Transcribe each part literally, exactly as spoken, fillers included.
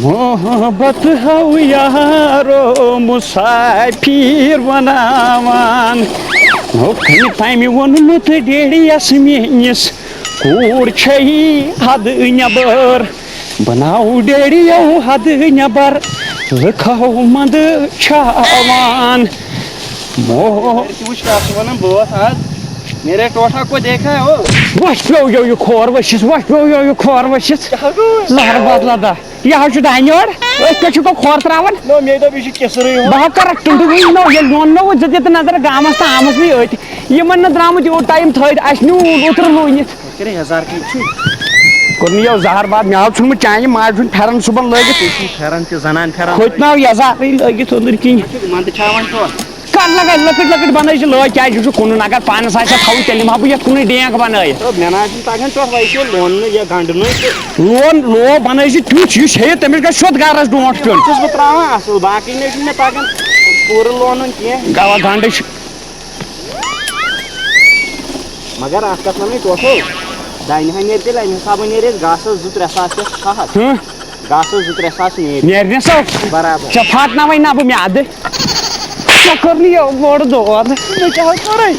محبت ہاو یارو مسافر بناوان۔ نو کنہِ تمہِ ووٚنمُت ڈیڈیس میٲنِس، کوٗر چھے حد نٮ۪بر۔ بناو ڈیڈیو حد نٮ۪بر، لُکو منٛدٕ چھاوان۔ مو- تہِ وٕچھ کیٛاہ چھُ وَنان بٲتھ آز۔ میرے ٹوٹھا کو دیکھا ہے او؟ وۄتھ پیوٚو یو یہِ کھور ؤسِتھ، وۄتھ پیوٚو یو یہِ کھور ؤسِتھ۔ کیٛاہ گوٚو؟ زہر بدلہ دا۔ یہِ حظ چھُ دانہِ وَڑ۔ أتھۍ پٮ۪ٹھ چھُکھ کھور ترٛاوان۔ نو، مےٚ دوٚپ، یہِ چھُ کِسرٕے یوت۔ بہٕ ہا کَرَکھ ٹُنٛڈٕ وٕنۍ۔ نو، ییٚلہِ لون مےٚ وۄنۍ زٕ تہِ تہٕ نظر گامَس تہٕ آمَس مےٚ أتھۍ۔ یِمَن نہٕ درٛامُت یوٗت ٹایم تھٲوِتھ، اَسہِ نیوٗ اوٗترٕ لوٗنِتھ۔ وۄنۍ کَرے یَزار کِنۍ چھُ؟ کوٚر نہٕ یَو زَہر باد، مےٚ حظ ژھُنمُت چانہِ ماجہِ ہُنٛد پھٮ۪رَن صُبحن لٲگِتھ۔ تُہۍ چھِو پھٮ۪رَن تہِ زَنان پھٮ۪رَن۔ ہُتہِ نہ آو یَزارٕے لٲگِتھ أنٛدٕرۍ کِنۍ۔ وَندٕ چھا وۄنۍ ٹوٹھ؟ کر لگے لۄکٕٹۍ لۄکٕٹۍ بنٲے زِ لٲگۍ، کیازِ یہِ چھُ کُنُن؟ اگر پانس آسہِ ہا تھاوُن، تیٚلہِ دِمہٕ ہا بہٕ یتھ کُنُے ڈینگ بنٲیِتھ۔ تہٕ مےٚ نہ حظ چھُنہٕ تگان ٹوٹھ ویسے لوننہٕ یا گنڈنُے تہٕ۔ لون لو بنٲے زِ تیُتھ، یُس ہیٚیہِ تٔمِس گژھِ سیوٚد گرس ڈونٛٹھ پیوٚن۔ چھُس بہٕ تراوان اصل، باقٕے نہ چھُنہٕ مےٚ تگان پوٗرٕ لونُن کینٛہہ۔ گوا گنڈٕ چھُ۔ مگر اکھ کتھ ونٕے ٹوٹھو، دانہِ ہا نیرِ تیٚلہِ امہِ حسابہٕ نیرِ اَسہِ گاسس زٕ ترٛےٚ ساس پٮ۪ٹھ ٹھہر۔ ہہ؟ گاسس زٕ ترٛےٚ ساس نیرِ۔ نیرِ نہ سا۔ برابر۔ ژےٚ پھاٹناوے نہ بہٕ میادٕ۔ ژےٚ کوٚر نہٕ یہِ بوٚڑ دود۔ مےٚ کیٛاہ حظ کوٚرُے؟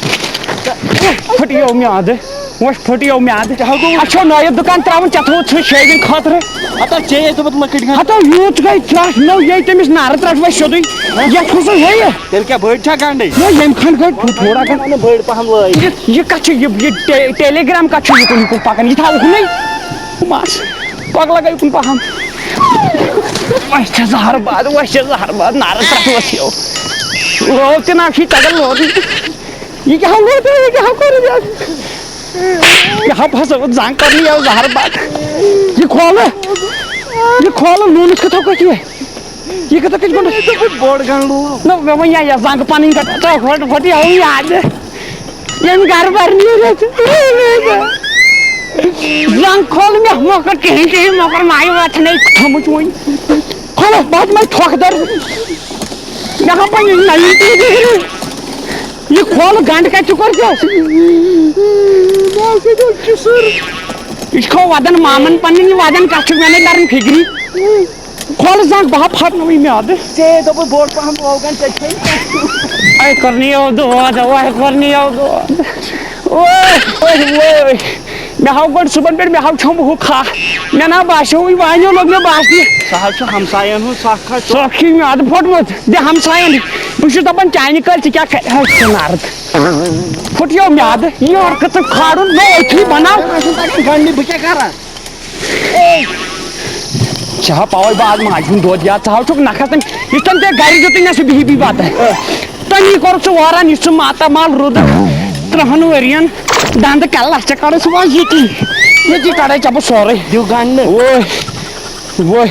پھٕٹیو میادٕ۔ وۄنۍ پھٕٹیو میادٕ۔ کیٛاہ گوٚو؟ اَسہِ چھو نٲیِد دُکان ترٛاوُن، ژےٚ تھوٚوُتھ سُہ شیوِنٛگ خٲطرٕ۔ ہتا ژےٚ یے دوٚپُتھ لٔکٕٹۍ ہن۔ ہتا یوٗت گٔے ترٛٹھ، نٔو یے تٔمِس نارٕ ترٛٹھ وَسہِ سیوٚدُے۔ یَتھ کُس حظ ہیٚیہِ؟ تیٚلہِ کیٛاہ بٔڑۍ چھا گنٛڈٕے؟ نہ، ییٚمہِ کھنٛڈ گٔے تھوڑا گنٛڈ۔ بٔڑۍ پہم لٲگۍ۔ یہِ، یہِ کَتھ چھُ؟ یہِ، یہِ ٹے-، ٹیلیگرام کَتھ چھُ یُکُن یُکُن پَکان؟ یہِ تھاو اُکنُے۔ مَس۔ پَکھ لَگٲیِو کُن پَہَم۔ وۄنۍ چھےٚ زَہر باد، وۄنۍ چھےٚ زَہر باد، نارٕ ترٛٹھ ؤژھ یو۔ لوو تہِ نہ چھُے تَگان لوزُن۔ یہِ کیٛاہ ہا لوو تۄہہِ، یہِ کیٛاہ ہا کوٚرُتھ یَتھ؟ یہِ ہا پھسٲوٕتھ زنٛگ کَرنہِ یَو زَہر باد۔ یہِ کھولہٕ، یہِ کھولہٕ لوٗنَس کِتھ ہا کٔٹھۍ یہِ؟ یہِ کِتھ ہا کٔٹھۍ گوٚنٛڈُس؟ یہِ دوٚپُن بوٚڑ گنٛڈ لوو۔ نہ، مےٚ وَنہِ یا، یا زنٛگ پَنٕنۍ کَٹھ، ژٕ ہا پھٹ، پھٹ یَو یاد۔ ییٚمہِ گرٕ بَرنہِ یہِ رَژھِ۔ زنٛگ کھول مےٚ، مۄکھ کر کِہیٖنۍ، کِہیٖنۍ، مۄکھ کر مایہِ واتنَے تھٲومٕژ وۄنۍ۔ کھولو، بہٕ ہا دِمَے ٹھۄکھ دَر۔ مےٚ ہا پَنٕنۍ نَیہِ ٹی وی۔ یہِ کھولہٕ گنٛڈ کَتہِ چھُ کوٚر ژےٚ؟ بہٕ ہسا گوٚو کِسُر۔ یہِ چھُ کھو وَدَن مامَن پَنٕنۍ، یہِ وَدَن کَتھ چھُ مےٚ نَے تَران فِکرِ۔ کھولہٕ زنٛگ، بہٕ ہا پھٹناوٕے میٛادٕ۔ ژےٚ دوٚپُتھ بوٚڑ پَہَم لوگَن ژےٚ چھے۔ اے کٔرنی یو دود، اے کٔرنی یو دود۔ اوے، اوے، اوے۔ مےٚ ہاو گۄڈٕ صُبحن پٮ۪ٹھ، مےٚ ہاو چھوٚمب ہُہ کھاہ۔ مےٚ نا باسیوٕے، وانیو لوٚگ مےٚ باسنہِ۔ سُہ حظ چھُ ہمساین ہُنٛد سۄکھ حظ چھُ۔ سۄکھ چھُے میٛادٕ پھوٚٹمُت۔ دِ ہمساین۔ بہٕ چھُس دَپان چانہِ کٲلۍ ژٕ کیٛاہ کَرِ ہا ژٕ نارٕ؟ پھُٹیو میٛادٕ۔ یورٕ کٕژٕ کھارُن نوٚو أتھی بَناو۔ مےٚ چھُنہٕ تَگان گنٛڈنہِ، بہٕ کیٛاہ کَرٕ؟ ژےٚ ہا پاوے بہٕ آز ماجہِ ہُنٛد دۄد یاد، ژٕ ہاو چھُکھ نَکھَس تَمہِ، یُس تَمہِ ژےٚ گَرِ دیُتُے نہ سُہ بِہِی بِہِی بَتہٕ۔ تَمی کوٚرُکھ ژٕ واران، یُس ژٕ ماتامال روٗدُکھ تٕرٛہَن ؤرِیَن دَنٛدٕ کَلَس، ژےٚ کَڑُس وۄنۍ ییٚتی، ییٚتی کَڑَے ژےٚ بہٕ سورُے۔ دِو گنٛڈنہٕ۔ وٲے، وٲے۔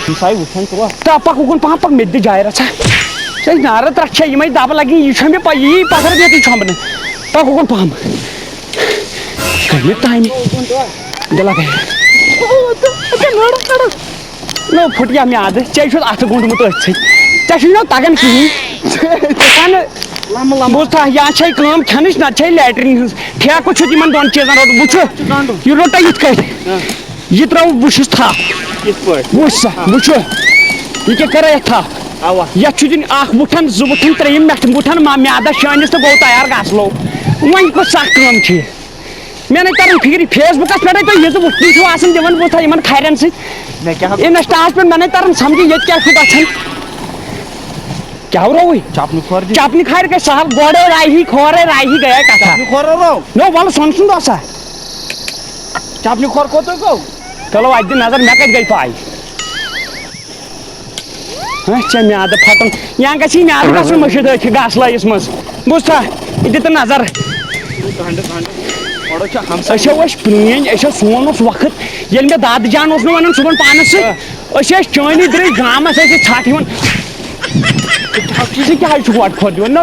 ہمساے وٕچھان ژٕ وۄنۍ۔ تہٕ پَکھ اُکُن پَہَم پَکھ، مےٚ تہِ دِ جاے رَژھا۔ ژےٚ نارٕ ترٛٹھ چھےٚ، یِمَے دَبہٕ لَگہِ، یہِ چھَم بہٕ پَیی، پَتھَر دِتٕے چھۄمبنہٕ۔ پَکھ اُکُن پَہَم۔ کٔمہِ تامہِ؟ دِلہ گٔے۔ نو پھُٹیا میٛادٕ، ژےٚ چھُتھ اَتھٕ گوٚنٛڈمُت أتھۍ سۭتۍ۔ ژےٚ چھُے نہ تَگان کِہیٖنۍ۔ ژٕ وَنہٕ، لَمہٕ لَمہٕ۔ بوٗزتھا، یا چھے کٲم کھٮ۪نٕچ، نَتہٕ چھے لیٹریٖن ہٕنٛز۔ ٹھیکہٕ چھُتھ یِمَن دۄن چیٖزَن روٚٹمُت۔ وٕچھُو، یہِ چھُ گنٛڈُن۔ یہِ روٚٹا یِتھ کٲٹھۍ۔ ہاں۔ یہِ ترٛاوُ بہٕ چھُس تھَپھ۔ یِتھ پٲٹھۍ؟ وٕچھ سا، ہاں۔ وٕچھُو۔ یہِ کیٛاہ کَران یَتھ تھَپھ؟ اَوا۔ یَتھ چھُ دیُن اَکھ وُٹھَن، زٕ وُٹھَن، ترٛیٚیِم مٮ۪ٹھ وُٹھَن، ما-، میٛادَس شٲنِس تہٕ گوٚو تیار گاسہٕ لوٚو۔ وۄنۍ کۄس سَکھ کٲم چھِ یہِ؟ مےٚ نَے تَران فِکرِ، Facebook-َس پٮ۪ٹھَے تُہۍ یہِ زٕ وُٹھ، تُہۍ چھِو آسان دِوان بہٕ تھاو یِمَن کھَرٮ۪ن سۭتۍ۔ مےٚ کیٛاہ حظ؟ Insta-ہَس پٮ۪ٹھ مےٚ نَے تَران سَمجھی ییٚتہِ کیٛاہ چھُ گژھان۔ کیٛاہ رووٕے؟ چَپنہِ کھۄر دِ۔ چَپنہِ کھارِ کَتہِ سہل، گۄڈَے رایہِ ہی کھورَے، رایہِ ہی گٔیے کَتھا۔ چَپنہِ کھۄر رو۔ نو وَلہٕ سۄن سُنٛد آسا۔ چَپنہِ کھۄر کوٚت گوٚو؟ چلو اَتہِ دِ نظر، مےٚ کَتہِ گٔے پَے؟ ہہ، ژےٚ میٛادٕ پھَٹُن۔ یا گژھِ یہِ میٛادٕ گژھُن مٔشیٖد أتھۍ گاسہٕ لٲیِس منٛز۔ بوٗزتھا؟ یہِ دِ تہٕ نظر۔ گنٛڈٕ، گنٛڈٕ۔ اورٕ چھِ ہمساے۔ أسۍ ہو ٲسۍ پرٛٲنۍ، أسۍ ہو، سون اوس وقت، ییٚلہِ مےٚ دادٕ جان اوس نہٕ وَنان صُبحن پانَس سۭتۍ، ہہ۔ أسۍ ٲسۍ چٲنی درٕے گامَس، أسۍ ٲسۍ ژھَٹھ یِوان۔ ژٕ کیٛاہ حظ چھُکھ وَٹہٕ کھۄر دِوان؟ نہ۔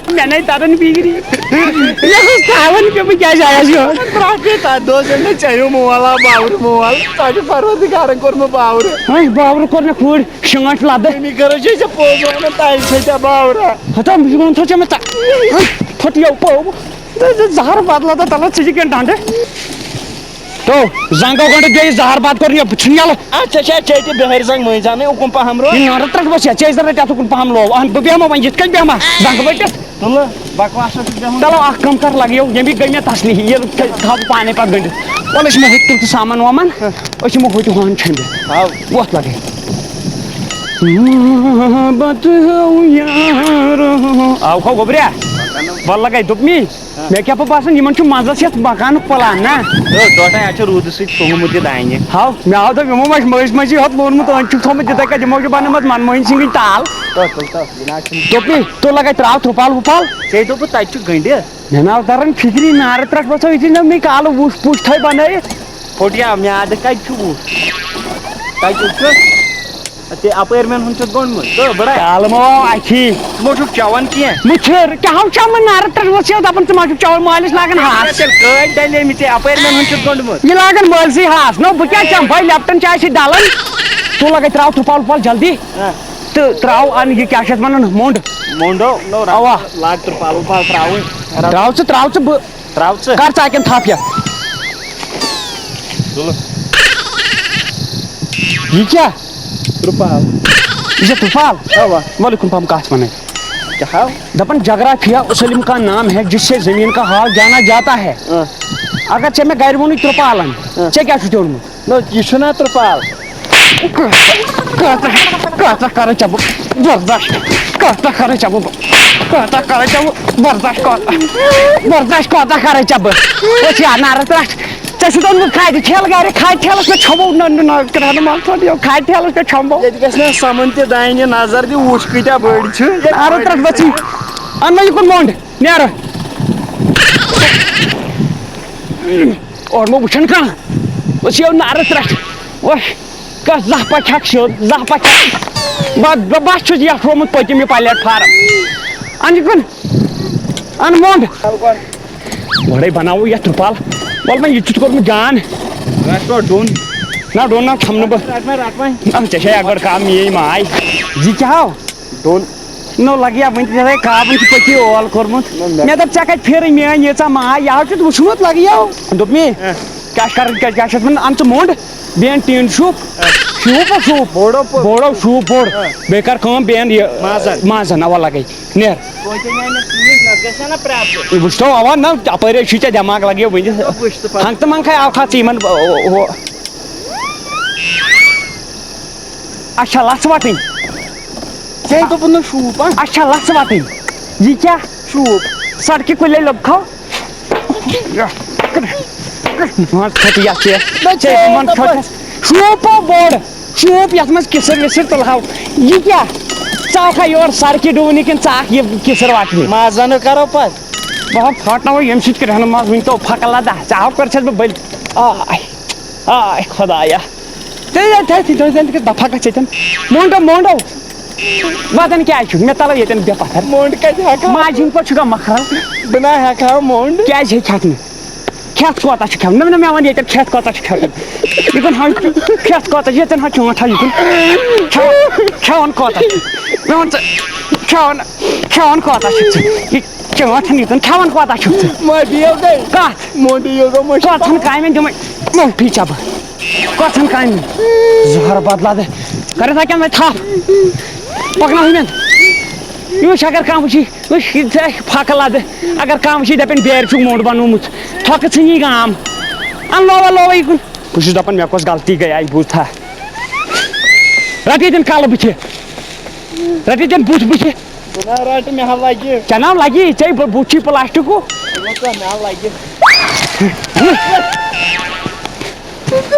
مےٚ نَے تَران فِکرِ۔ مےٚ اوس تھاوان کہِ بہٕ کیٛازِ آیَس یور۔ پرٛاپھِ تَتھ دۄہَس ییٚلہِ مےٚ چیٚیو مول آو باورٕ مول، ژےٚ چھُ پروردِگارَن کوٚرمُت باورٕ۔ ہاے، باورٕ کوٚر مےٚ کھوٗرۍ شٲنٛٹھ لَدٕ۔ أمی کٔرٕس چھے ژےٚ پوٚز وَنان، تَلہِ چھے ژےٚ باورٕ۔ ہتا، بہٕ چھُس وَنان، تھوٚو ژےٚ مےٚ ژےٚ، ہہ، پھٔٹ یَو پٲو۔ تہٕ زَہر بدلہٕ تہٕ تَلہٕ ژٕ چھِ کینٛہہ ڈَنٛڈٕ۔ تو زنٛگو گنٛڈٕ بیٚیہِ زہر باد کوٚر یہِ ژھٕن یَلہٕ۔ اَتھ ژےٚ چھےٚ چیٚٹہِ بِہٲرۍ زنٛگ مٔنٛزۍ اَنٕنۍ، اُکُن پَہَم روز۔ یہِ نارٕ ترٛٹھ بَس یا، ژےٚ ٲسۍ زَن رَٹہِ اَتھ اُکُن پَہَم لوو۔ اَہَن بہٕ بیٚہمہٕ وۄنۍ یِتھ کٔنۍ بیٚہمہٕ زنٛگہٕ ؤٹِتھ۔ تُلہٕ بکواسَس چھُ بیٚہُن۔ چلو اَکھ کٲم کَر، لَگیو ییٚمہِ گٔے مےٚ تَسلی، یہِ تھاوٕ بہٕ پانَے پَتہٕ گٔنٛڈِتھ۔ وَلہٕ أسۍ یِمو ہُتہِ تُل تہٕ سامان وامان، أسۍ یِمو ہُتہِ ہُہَن چھٔمبِتھ۔ آو۔ وۄتھ لَگے۔ محبت ہو یارو۔ آو کھو گوٚبریا؟ وَلہٕ لَگے دوٚپمی۔ مےٚ کیٛاہ پَتہٕ باسان، یِمَن چھُ منٛزَس یَتھ مکانُک پلان، نہ؟ ہے، ٹوٹھے، اَتھ چھُ روٗدٕ سۭتۍ ژوٚمُت یہِ دانہِ۔ ہاو، مےٚ آو دَپہِ، یِمو ما چھِ مٔنٛزۍ مٔنٛزۍ یوت لونمُت، أنٛدۍ چھُکھ تھوٚمُت یِتھَے کٔنۍ، یِمو چھُ بَنٲومٕژ منموہن سِنگٕنۍ تال۔ تَتھ تُل، تَتھ، یہِ نہ چھُنہٕ۔ دوٚپمَے، تُل لَگَے ترٛاو ترٛپال وُپال۔ ژےٚ دوٚپُتھ تَتہِ چھُ گٔنٛڈِتھ۔ مےٚ نہ آو تَران فِکری، نارٕ ترٛٹھ بَسو ییٚتی نہ مےٚ کالہٕ وُچھ پُش تھٲے بَنٲیِتھ۔ پھوٚٹ یا میٛادٕ کَتہِ چھُ وُچھ؟ تَتہِ چھُ۔ ژےٚ اپٲرۍ مٮ۪ن ہُنٛد چھُتھ گوٚنٛڈمُت۔ تہٕ بڑا۔ کالہٕ ما آو اَتھی۔ ژٕ ما چھُکھ چٮ۪وان کینٛہہ؟ مُچھُر، کیٛاہ ہو چٮ۪مہٕ نارٕ ترٛٹھ ؤژھ یَو دَپان ژٕ ما چھُکھ چٮ۪وان، مٲلِس لاگان ہاس۔ ژےٚ کٲنۍ ڈلے مٕژ، ژےٚ اپٲرۍ مٮ۪ن ہُنٛد چھُتھ گوٚنٛڈمُت۔ یہِ لاگان مٲلسٕے ہاس۔ نو بہٕ کیٛاہ چٮ۪مہٕ؟ بہٕ لیپٹن چاے سۭتۍ ڈلان۔ ژٕ لگے ترٛاو ترٛپال وُپال جلدی۔ ہاں۔ تہٕ ترٛاو اَن یہِ کیٛاہ چھِ اَتھ وَنان، موٚنٛڈ۔ موٚنٛڈو، نو اَوا۔ لاگ ترٛپال وُپال ترٛاوٕنۍ۔ ترٛاو ژٕ، ترٛاو ژٕ، بہٕ ترٛاو ژٕ۔ کر ژٕ اَتٮ۪ن تھپھ یَتھ۔ تُلہٕ۔ یہِ کیٛاہ؟ ترٛپال۔ یہِ چھا ترٛپال؟ اَوا۔ وعلیکم السلام، کَتھ وَنَے؟ کیٛاہ ہاو؟ دَپان جغرافیہ اس علم کا نام ہے جس سے زمین کا حال جانا جاتا ہے۔ اۭں۔ اگر ژےٚ مےٚ گَرِ ووٚنُے ترٛپالَن، اۭں۔ ژےٚ کیٛاہ چھُتھ اوٚنمُت؟ نہ، یہِ چھُنہ ترٛپال۔ کۭژاہ، کۭژاہ کرٕ ژےٚ بہٕ برداشت؟ کۭژاہ کرٕ ژےٚ بہٕ، کۭژاہ کرٕ ژےٚ بہٕ برداشت؟ کۭژاہ، برداشت کۭژاہ کرٕ ژےٚ بہٕ؟ أتھۍ یا نارٕ ترٛٹھ۔ ژےٚ چھُتھ اوٚنمُت کھادِ ٹھیلہٕ گرِ، کھادِ ٹھیلَس پٮ۪ٹھ چھۄمبو۔ نہ، نہ، نہ، کرٛہنہٕ منٛز تھوٚد یہِ کھادِ ٹھیلَس پٮ۪ٹھ چھۄمبو۔ ییٚتہِ گژھِ نہ سَمَن تہِ دانہِ نظر دِ، وُچھ کۭتیٛاہ بٔڑۍ چھِ۔ نارٕ ترٛٹھ ؤژھٕے۔ اَن وۄنۍ یہِ کُن موٚنٛڈ، نیرٕ۔ اورٕ مہ وٕچھان کانٛہہ۔ أسۍ یو نارٕ ترٛٹھ۔ وۄنۍ کانٛہہ زانٛہہ پکھِ ہا سیوٚد، زانٛہہ پکھِ ہا۔ بس، بس، بس چھُس یَکھ ہومُت پٔتِم یہِ پلیٹ فارم۔ اَن یہِ کُن۔ اَن موٚنٛڈ۔ گۄڈَے بناوو یَتھ ترٛپال۔ وَلہٕ وۄنۍ یہِ تہِ چھُ کوٚرمُت جان۔ رَٹ تو ڈوٚن۔ نہ، ڈوٚن نہ کھٮ۪مہٕ نہٕ بہٕ۔ رَٹ وۄنۍ، رَٹ وۄنۍ۔ اَن ژےٚ چھے اَکھ گۄڈٕ کَم میٛٲنۍ ماے۔ یہِ کیٛاہ ہو؟ ڈوٚن۔ نو لگیا وۄنۍ تہِ ژےٚ کابن چھُ پٔتی اول کوٚرمُت۔ نہ، مےٚ مےٚ دوٚپ ژےٚ کتہِ پھیرٕے میٲنۍ ییٖژاہ ماے، یہِ حظ چھُتھ وٕچھمُت لگیو۔ دوٚپمے، اہ۔ کیٛاہ چھِ کران، کیٛاہ، کیٛاہ چھِ اَتھ وَنان، اَن ژٕ موٚنٛڈ، بیٚیہِ اَن ٹیٖن شوٗپ، اہ۔ شوٗپ ہا شوٗپ۔ بوٚڑ ہا پوٚ-، بوٚڑ ہا شوٗپ بوٚڑ۔ اہ۔ بیٚیہِ کر کٲم، بیٚیہِ اَن یہِ، مازن۔ مازن، اَوا لگے۔ نیر۔ توتہِ اَنے مےٚ ٹیٖن، نتہٕ گژھِ ہا نہ پرٛابلم۔ وٕچھتو، اَوا نہ، اَپٲرۍ حظ چھُے ژےٚ دٮ۪ماغ لگیو وٕنہِ۔ وٕچھ تہٕ پتہٕ۔ ہنٛگتہٕ منٛگہٕ کھے آو تھَتھ ژٕ یِمن، او، او، ہُہ۔ اچھا، لژھ وٹٕنۍ۔ ژےٚ دوٚپُتھ نہٕ شوٗپ، ہا؟ اچھا، لژھ وٹٕنۍ۔ یہِ کیٛاہ؟ شوٗپ۔ سڑکہِ کُلے لوٚبکھو۔ مان ژھۄٹھ یتھ ژےٚ۔ نہ، ژےٚ ژےٚ مان دوٚپُتھ۔ ژھۄٹھ۔ شوٗپ ہا بوٚڑ۔ شوٗپ یتھ منٛز کِسر وِسر تُلہو۔ یہِ کیٛاہ؟ ژٕ آکھا یور سڑکہِ ڈُونہِ کِنہٕ ژٕ آکھ یہِ کِسر وٹنہِ؟ مازن کرو پتہٕ۔ بہٕ ہا پھاٹناوو ییٚمہِ سۭتۍ کرٛہنہٕ منٛز وُنہِ تو پھکہٕ لدہ۔ ژےٚ ہاو کٔرِتھ چھس بہٕ بٔلۍ۔ آے، آے خۄدایا۔ تیٚلہِ تھٲیتھٕے، تُہۍ زَن تہِ گژھِ دفعہ گژھِ ییٚتٮ۪ن۔ مونڈو، مونڈو۔ وَدَن کیٛازِ چھُکھ؟ مےٚ تَلو ییٚتٮ۪ن بیٚہہ پَتھر۔ مونڈ کَتہِ ہٮ۪کہٕ ہا؟ ماجہِ ہِنٛدۍ پٲٹھۍ چھُکھا مۄکھرَل؟ بہٕ نہ ہٮ۪کہٕ ہا مونڈ۔ کیٛازِ ہیٚکہِ ہَکھ نہٕ؟ کھٮ۪تھ کوتاہ چھُ کھٮ۪وان؟ نہ، نہ، مےٚ وَن ییٚتٮ۪ن کھٮ۪تھ کوتاہ چھُ کھٮ۪وان؟ یہِ کُن ہاو، کھٮ۪تھ کوتاہ چھُ؟ ییٚتٮ۪ن ہاو چونٛٹھ ہا یہِ کُن۔ کھٮ۪وان، کھٮ۪وان کوتاہ چھُ؟ مےٚ وَن ژٕ، کھٮ۪وان، کھٮ۪وان کوتاہ چھُکھ ژٕ؟ یہِ چونٛٹھ ہَن یہِ کُن، کھٮ۪وان کوتاہ چھُکھ ژٕ؟ مۄنٛڈ یِیو تۄہہِ۔ کَتھ؟ مۄنٛڈ یِیو گۄڈٕ مۄنٛڈ۔ کَتھ ہَن کامٮ۪ن دِمَے؟ مۄنٛڈ پھی ژےٚ بہٕ۔ کۄژھن کامہِ زہر بدلہ دے۔ کَرِ تھا کیٛاہ مےٚ تھپھ؟ پَکناو ہُمٮ۪ن۔ یہِ وٕچھ، اگر کانٛہہ وٕچھی، وٕچھ، یہِ ژےٚ پھَکہٕ لَدٕ۔ اگر کانٛہہ وٕچھی، دَپن، بیرِ چھُکھ موٚنٛڈ بنوومُت۔ تھۄکہٕ ژھٕنی گام۔ اَن لووا لووا یہِ کُن۔ بہٕ چھُس دَپان، مےٚ کۄس غلطی گٔے، اَتہِ بوٗز تھا۔ رَٹ ییٚتٮ۪ن کَلہٕ بٕتھِ۔ رَٹ ییٚتٮ۪ن بُتھ بٕتھِ۔ بہٕ ما رَٹہٕ، مےٚ ہا لَگہِ۔ ژےٚ نا لَگی، ژےٚ بُتھ چھُے پلاسٹِکُک۔ ژٕ وَن سا، مےٚ ہا لَگہِ۔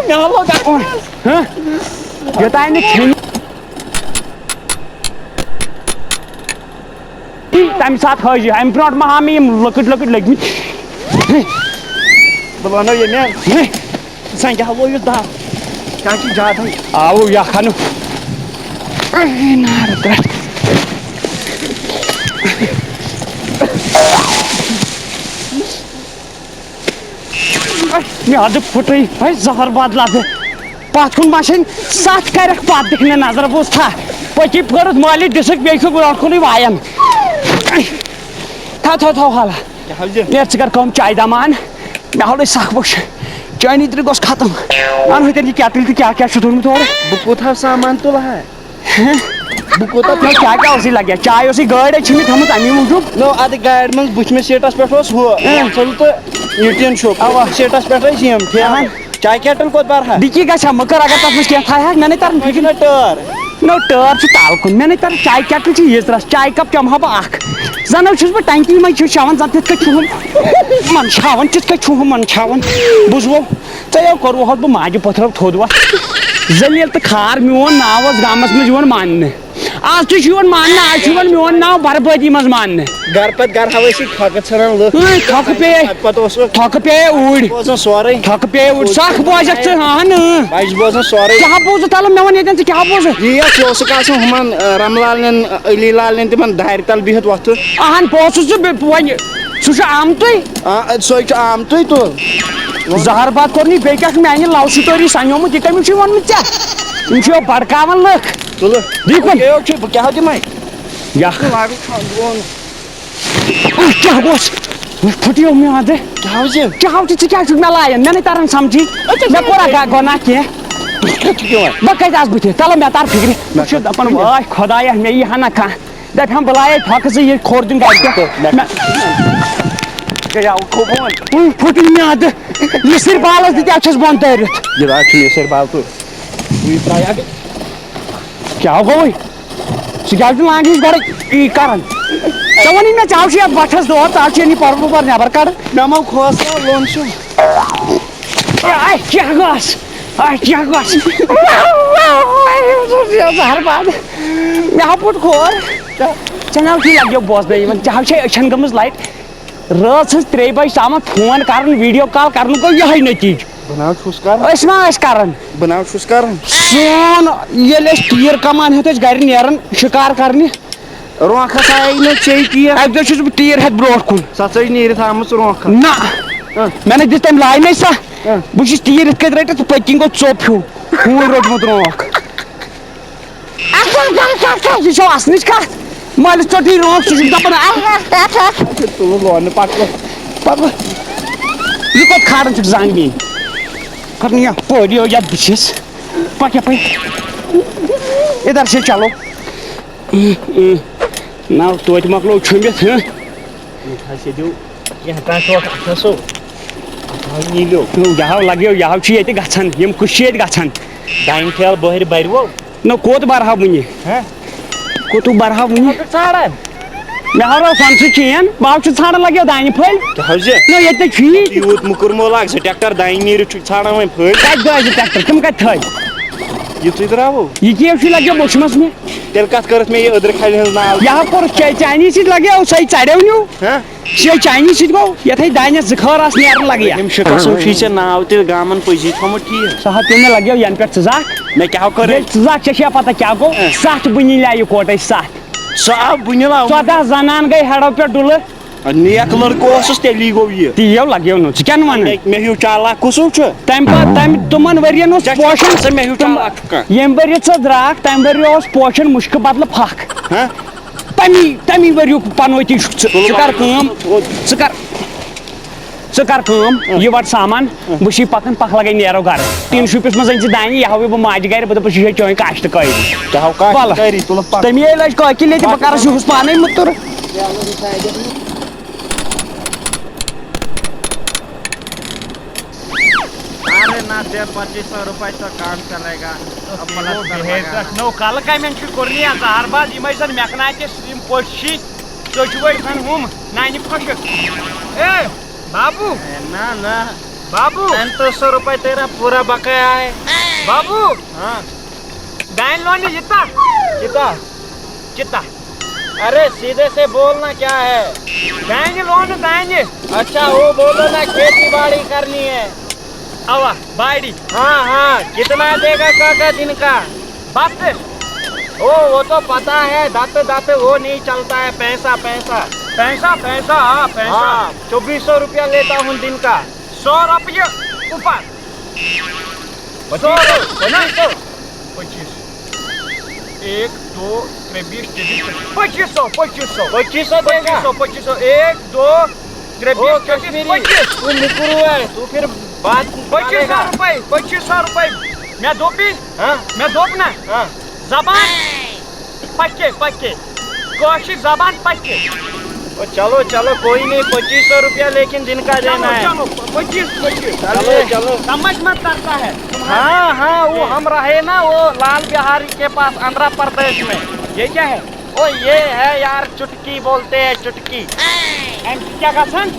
مےٚ ہا لوٚگ اَتھ منٛز۔ ہہ؟ یوٚتام نہٕ ژھیٚنہِ۔ تَمہِ ساتہٕ حٲجی، اَمہِ برونٛٹھ ما ہا مےٚ یِم لۄکٕٹۍ لۄکٕٹۍ لٔگۍ مٕتۍ۔ بہٕ لونو ییٚمہِ۔ زنٛگہِ ہا لویُس دَب۔ کیٛاہ چھُ زیادٕ؟ آوُ یَکھ اَنُن۔ اے نارٕ پٮ۪ٹھ۔ میٛادٕ پھُٹٕے، ہے زہر باد لَبہِ۔ پَتھ کُن ما چھَنۍ سَتھ کَرٮ۪کھ، پَتھ دِکھ مےٚ نظر، بوٗز تھا۔ پٔتۍ کِنۍ پھٲرٕتھ مٲلِس ڈِسٕک، بیٚیہِ چھُ برونٛٹھ کُنٕے وایان۔ تھاو، تھاو، تھاو حالہ۔ کیٛاہ حظ یہِ؟ نیرٕ ژٕ کر کٲم، چایہِ دمان۔ مےٚ ہاو نہٕ سَکھ وٕچھ۔ کینی تہِ گوٚژھ ختم۔ اَن ہُتٮ۪ن یہِ کیٹٕلۍ تہٕ کیٛاہ کیٛاہ چھُ دوٚرمُت اورٕ۔ بہٕ کوٗتاہ سامان تُلہٕ ہا؟ بہٕ کوٗتاہ نہ، کیٛاہ کیٛاہ اوسُے لگان؟ چاے اوسُے گٲڑۍ، أسۍ چھِ مےٚ تھٲومٕژ اَمی موٗجوٗب۔ نو، اَتھ گاڑِ منٛز بٕتھمِس سیٖٹَس پٮ۪ٹھ اوس ہُہ، اۭں۔ وۄتھُل تہٕ یہِ ٹِن چھُپ۔ اَوا۔ بٕتھمِس سیٖٹَس پٮ۪ٹھ ٲسۍ یِم، ٹھیٖک۔ اَہَن۔ چاے کیٹٕل کوٚت بَرٕ ہا؟ ڈِکی گژھِ ہا مٔکٕر، اگر تَتھ منٛز کینٛہہ تھایہِ ہا، مےٚ نَے تَران وۄنۍ فِکرِ۔ چھُنہ ٹٲر۔ نو، ٹٲر چھِ تَل کُن، مےٚ نَے تَران چاے کیٹٕل چھِ ییٖژ رَژھ، چاے کپ چٮ۪مہٕ ہا بہٕ اَکھ۔ زَن حظ چھُس بہٕ ٹنکی منٛز چھُ شاوان، زَن تِتھ کٔنۍ چھُہُم منٛدچھاوان، تِتھ کٔنۍ چھُہُم منٛدچھاوان۔ بوٗزوٕ؟ ژےٚ یو کوٚروہَس بہٕ ماجہِ پٔتھرو تھوٚد وَتھ۔ ذلیل تہٕ خار میون ناو اوس گامَس منٛز یِوان ماننہٕ۔ آز تہِ چھُ یِوان ماننہٕ، آز چھُ یِوان میون ناو بربٲدی منٛز ماننہٕ۔ گرٕ پتہٕ گرٕ ہاوے چھِ ٹھۄکہٕ ژھٕنان لُکھ۔ اۭں، ٹھۄکہٕ پیٚیے، پتہٕ اوس سُہ ٹھۄکہٕ پیٚیے اوٗرۍ۔ بوزان سورُے۔ ٹھۄکہٕ پیٚیے اوٗرۍ، سکھ بوزکھ ژٕ، اہن، اۭں۔ بہٕ چھُس بوزان سورُے۔ کیٛاہ بوزُتھ؟ تَلہٕ مےٚ وَن ییٚتٮ۪ن ژٕ کیٛاہ بوزُتھ؟ یی یَتھ، یہِ اوسُکھ آسان ہُمَن، آ، رَمہٕ لالنٮ۪ن، علی لالنٮ۪ن تِمَن دارِ تَل بِہِتھ وۄتھُن۔ اَہَن، بہٕ اوسُس نہٕ بہٕ وۄنۍ، سُہ چھُ آمتُے۔ آ، سُے چھُ آمتُے تہٕ۔ زہر باد کوٚر نہٕ یہِ، بیٚیہِ کیٛاہ چھُ میٛانہِ love story سَنیومُت، یہِ کَمیُک چھُ ووٚنمُت ژےٚ؟ یِم چھِ یِوان بڑکاوان لُکھ۔ تُلہٕ۔ دِ یِکُن۔ یہِ چھُ، بہٕ کیٛاہ دِمَے؟ یَکھ۔ لاگُن کھنٛڈ ووٚن۔ اَتھ کیٛاہ گوٚژھ؟ وۄنۍ پھُٹیو میٛادٕ۔ کیٛاہ حظ یہِ؟ کیٛاہ حظ چھِ؟ ژٕ کیٛازِ چھُکھ مےٚ لایان؟ مےٚ نَے تَران سَمجھی۔ أکِس مےٚ کوٚرا گا-، گۄناہ کینٛہہ؟ ژٕ کیٛاہ وَنان؟ بہٕ کَتہِ آسہٕ بٕتھِ؟ تَلہٕ مےٚ تَر فِکرِ۔ مےٚ چھُ دَپان، واے خۄدایا، مےٚ یی ہا نہ کانٛہہ۔ دَپہِ ہَم بہٕ لایے پھۄکہٕ زٕ یہِ کھوٚر دیُن گَرِ پٮ۪ٹھ۔ مےٚ گٔیاو خوبوٗن۔ وۄنۍ پھُٹُے میٛادٕ۔ مِسِرۍ بالَس دِتہِ اَتھ چھَس بۄن دٲرِتھ۔ یہِ حظ چھُ مِسِرۍ بال تہٕ یہِ ترٛایہِ اَتھ۔ کیٛاہ گوٚوُے؟ ژٕ کیٛازِ چھُکھ لانٛگہِ ہِش گۄڈَے یی کَران؟ ژےٚ ووٚنُے مےٚ، ژےٚ آو چھُ یَتھ بَٹھَس دود، ژٕ آو چھُ یہِ پَرُن پَرُن نٮ۪بَر کَڑان۔ مےٚ ما کھوژ ژٕ لوٚن چھُ؟ اَے کیٛاہ گوٚژھ؟ اَے کیٛاہ گوٚژھ؟ زہر باد۔ مےٚ ہا پھوٚٹ کھور۔ ژےٚ نہ حظ چھُے لَگیو بوزنَے یِوان، ژےٚ حظ چھے أچھَن گٔمٕژ لایِٹ۔ رٲژ ہٕنٛز ترٛیٚیہِ بجہِ تامَتھ فون کَرُن، video call کَرنُک گوٚو یِہوٚے نٔتیٖجہٕ۔ بہٕ نہ حظ چھُس کَران۔ أسۍ ما ٲسۍ کَران؟ بہٕ نہ حظ چھُس کَران۔ سون ییٚلہِ أسۍ تیٖر کَمان ہیوٚت أسۍ گَرِ نیران شِکار کَرنہِ۔ رونٛقَس آیی نہٕ چے تیٖر۔ اَکہِ دۄہ چھُس بہٕ تیٖر ہٮ۪تھ برونٛٹھ کُن۔ سۄ ژٔج نیٖرِتھ آمٕژ رونٛقَس۔ نہ۔ اۭں۔ مےٚ نَے دِژ تٔمۍ لاینَے سۄ۔ اۭں۔ بہٕ چھُس تیٖر یِتھ کٔنۍ رٔٹِتھ تہٕ پٔتۍ کِنۍ گوٚو ژوٚپ ہیوٗ۔ ہوٗنۍ روٚٹمُت رونٛق۔ اَتھ کیٛاہ، کیٛاہ، کیٛاہ، کیٛاہ؟ یہِ چھو اَسنٕچ کَتھ؟ مٲلِس ژوٚٹٕے رونٛق، ژٕ چھُکھ دَپان، اَتھ، اَتھ، اَتھ، اَتھ۔ ژٕ تُل لونہٕ پَتہٕ۔ پَتہٕ۔ یہِ کوٚت کھاران چھُکھ زنٛگ میٛٲنۍ؟ کَرُن یَپٲرۍ یو، یَتھ بٕتھِس۔ پَکھ یَپٲرۍ۔ اِدھر سے چلو۔ ناو توتہِ مۄکلو چھُمبِتھ، ہہ؟ یہِ حظ یہِ دیو، یہِ ہٮ۪کان چھُ اَتھ اَتھَس سُہ۔ اَتھ حظ نیٖلیو۔ یہِ ہاو لَگیو، یہِ ہاو چھُ ییٚتہِ گژھان، یِم کُس چھِ ییٚتہِ گژھان؟ دانہِ ٹھیلہٕ بۄہرِ بَرِوو۔ نہ، کوٚت بَرٕ ہا وٕنہِ؟ ہہ؟ کوٚتُک بَرٕ ہا وٕنہِ؟ ژٕ ژھانٛڈان۔ مےٚ ہا روو فنسہٕ چین، بہٕ ہا چھُس ژھانٛڈان لَگیو دانہِ پھٔلۍ۔ کیٛاہ حظ یہِ؟ نہ، ییٚتہِ نَے چھُیی۔ یوٗت موٚکُر مول اَکھ، زٕ ٹریکٹر دانہِ نیٖرِتھ چھُکھ ژھانٛڈان وۄنۍ پھٔلۍ۔ کَتہِ درٛاے زٕ ٹریکٹر؟ تِم کَتہِ تھٲے؟ یہِ تُہۍ درٛاوُ؟ یہِ کیٛاہ چھُے لَگیو موسمَس مےٚ؟ تیٚلہِ کَتھ کٔرٕتھ مےٚ یہِ أدرٕ کھَلہِ ہٕنٛز ناو؟ یہِ ہا کوٚرُکھ چے-، چانی سۭتۍ لَگیو، سۄے ژَریو نیوٗ۔ ہہ؟ سۄے چانی سۭتۍ گوٚو، یَتھ ہے دانٮ۪س زٕ خٲر آسہٕ نیران لَگہِ یا۔ ییٚمہِ شِکَس اوس یہِ ژےٚ ناو تیٚلہِ گامَن پٔزی تھوٚمُت ٹھیٖک۔ سُہ ہا پیوٚو مےٚ لَگیو یَنہٕ پٮ۪ٹھ ژٕ زاکھ۔ مےٚ کیٛاہ ہو کٔر؟ ییٚلہِ ژٕ زاکھ، ژےٚ چھےٚ پَتہ کیٛاہ گوٚو؟ ہہ۔ سَتھ بٕنِلۍ آیہِ یِکوَٹَے، سَتھ۔ سُہ آو بٕنِل آو۔ ژۄداہ زنان گٔے ہٮ۪ڈو پٮ۪ٹھ ڈُلہٕ۔ نیک لڑکہٕ اوسُس، تیٚلی گوٚو یہِ۔ تی یو لگیو نہٕ، ژٕ کیٛاہ نہٕ وَنان؟ مےٚ، مےٚ ہیوٗ چالاک کُس ہیوٗ چھُ؟ تَمہِ پتہٕ، تَمہِ، تِمن ؤرین اوس ژےٚ چھُ پوشان، ژٕ مےٚ ہیوٗ تِم، چالاک چھُکھ کانٛہہ؟ ییٚمہِ ؤرۍ یہِ ژٕ درٛاکھ، تَمہِ ؤرۍ یہِ اوس پوشان مُشکہٕ بدلہٕ پھکھ۔ ہہ؟ تَمی، تَمی ؤرۍ یُک پنوتی چھُکھ ژٕ۔ ژٕ کر کٲم، ژٕ کر، ژٕ کر کٲم، یہِ وَٹ سامان، بہٕ چھُے پکان، پکھ لگے نیرو گرٕ۔ ٹیٖن شوٗپِس منٛز أنۍ زِ دانہِ، یہِ ہاوٕ بہٕ ماجہِ گرِ، بہٕ دَپَس، یہِ چھے چٲنۍ کاشتہٕ کٲری۔ کیٛاہ ہو کاشتہٕ وَلہٕ۔ کٲری، تُلہٕ پکھ۔ تَمی ییٚلہِ اَسہِ کٲکِل ییٚتہِ، بہٕ کَرَس یِہُس پانَے مُتُر۔ अरे ना दे, पच्चीस सौ रुपए तो काम चलेगा। अब प्लास्टर लगाना। نو کلہٕ کمٮ۪ن چھُ کوٚرمُت یا زہر باد، یِمے زن میکناٹِس یِم پٔٹھۍ چھِ، تُہۍ چھِو وۄنۍ زن ہُم نانہِ خۄشک۔ A Babu! اے نا نا، بابو! पैंतीस सौ रुपए तेरा पूरा बकाया है। بابو! हाँ। دانہِ لونہِ یہِ تا؟ کِتا؟ کِتا؟ अरे सीधे से बोलना क्या है? دانہِ لونہٕ دانہِ۔ अच्छा वो बोलो ना, खेती बाड़ी करनी है। اوا، باڑی۔ हाँ हाँ, कितना देगा काका दिन का? بتہٕ۔ ओ वो तो पता है, दत्त दत्त वो नहीं चलता है, पैसा पैसा। पैसा पैसा, हाँ पैसा। हाँ, चौबीस सौ रुपया लेता हूँ दिन का। ساس رۄپیہِ اُپر۔ ساس، پچیس سو۔ پچیس۔ ایک، دو، ترٛےٚ بیٖس، ژےٚ بیٖس، پچیس سو، پچیس سو۔ پچیس سو دے گا؟ پچیس سو، پچیس سو۔ ایک، دو، ترٛےٚ او بیٖس، ژےٚ بیٖس، کشمیری، پچیس۔ تو مکرو ہے، تو پھر پچیس ساس روپے، پچیس ساس روپے۔ مےٚ دوٚپُے، ہاں؟ مےٚ دوٚپ نہ۔ ہاں۔ زبان پکے، پکے۔ کٲشِر زبان پکے۔ او، چلو، چلو، کوئی نہیں، پچیس سو روپیہ لیکن دن کا دینا ہے۔ چلو، پچیس، پچیس۔ چلو، چلو۔ سمجھ مت کرتا ہے۔ ہاں، ہاں، وہ ہم رہے نا، وہ لال بہاری کے پاس آندھرا پردیش میں۔ یہ کیا ہے؟ او، یہ ہے یار، چٹکی بولتے ہیں، چٹکی۔ اَمہِ سۭتۍ کیٛاہ گژھان؟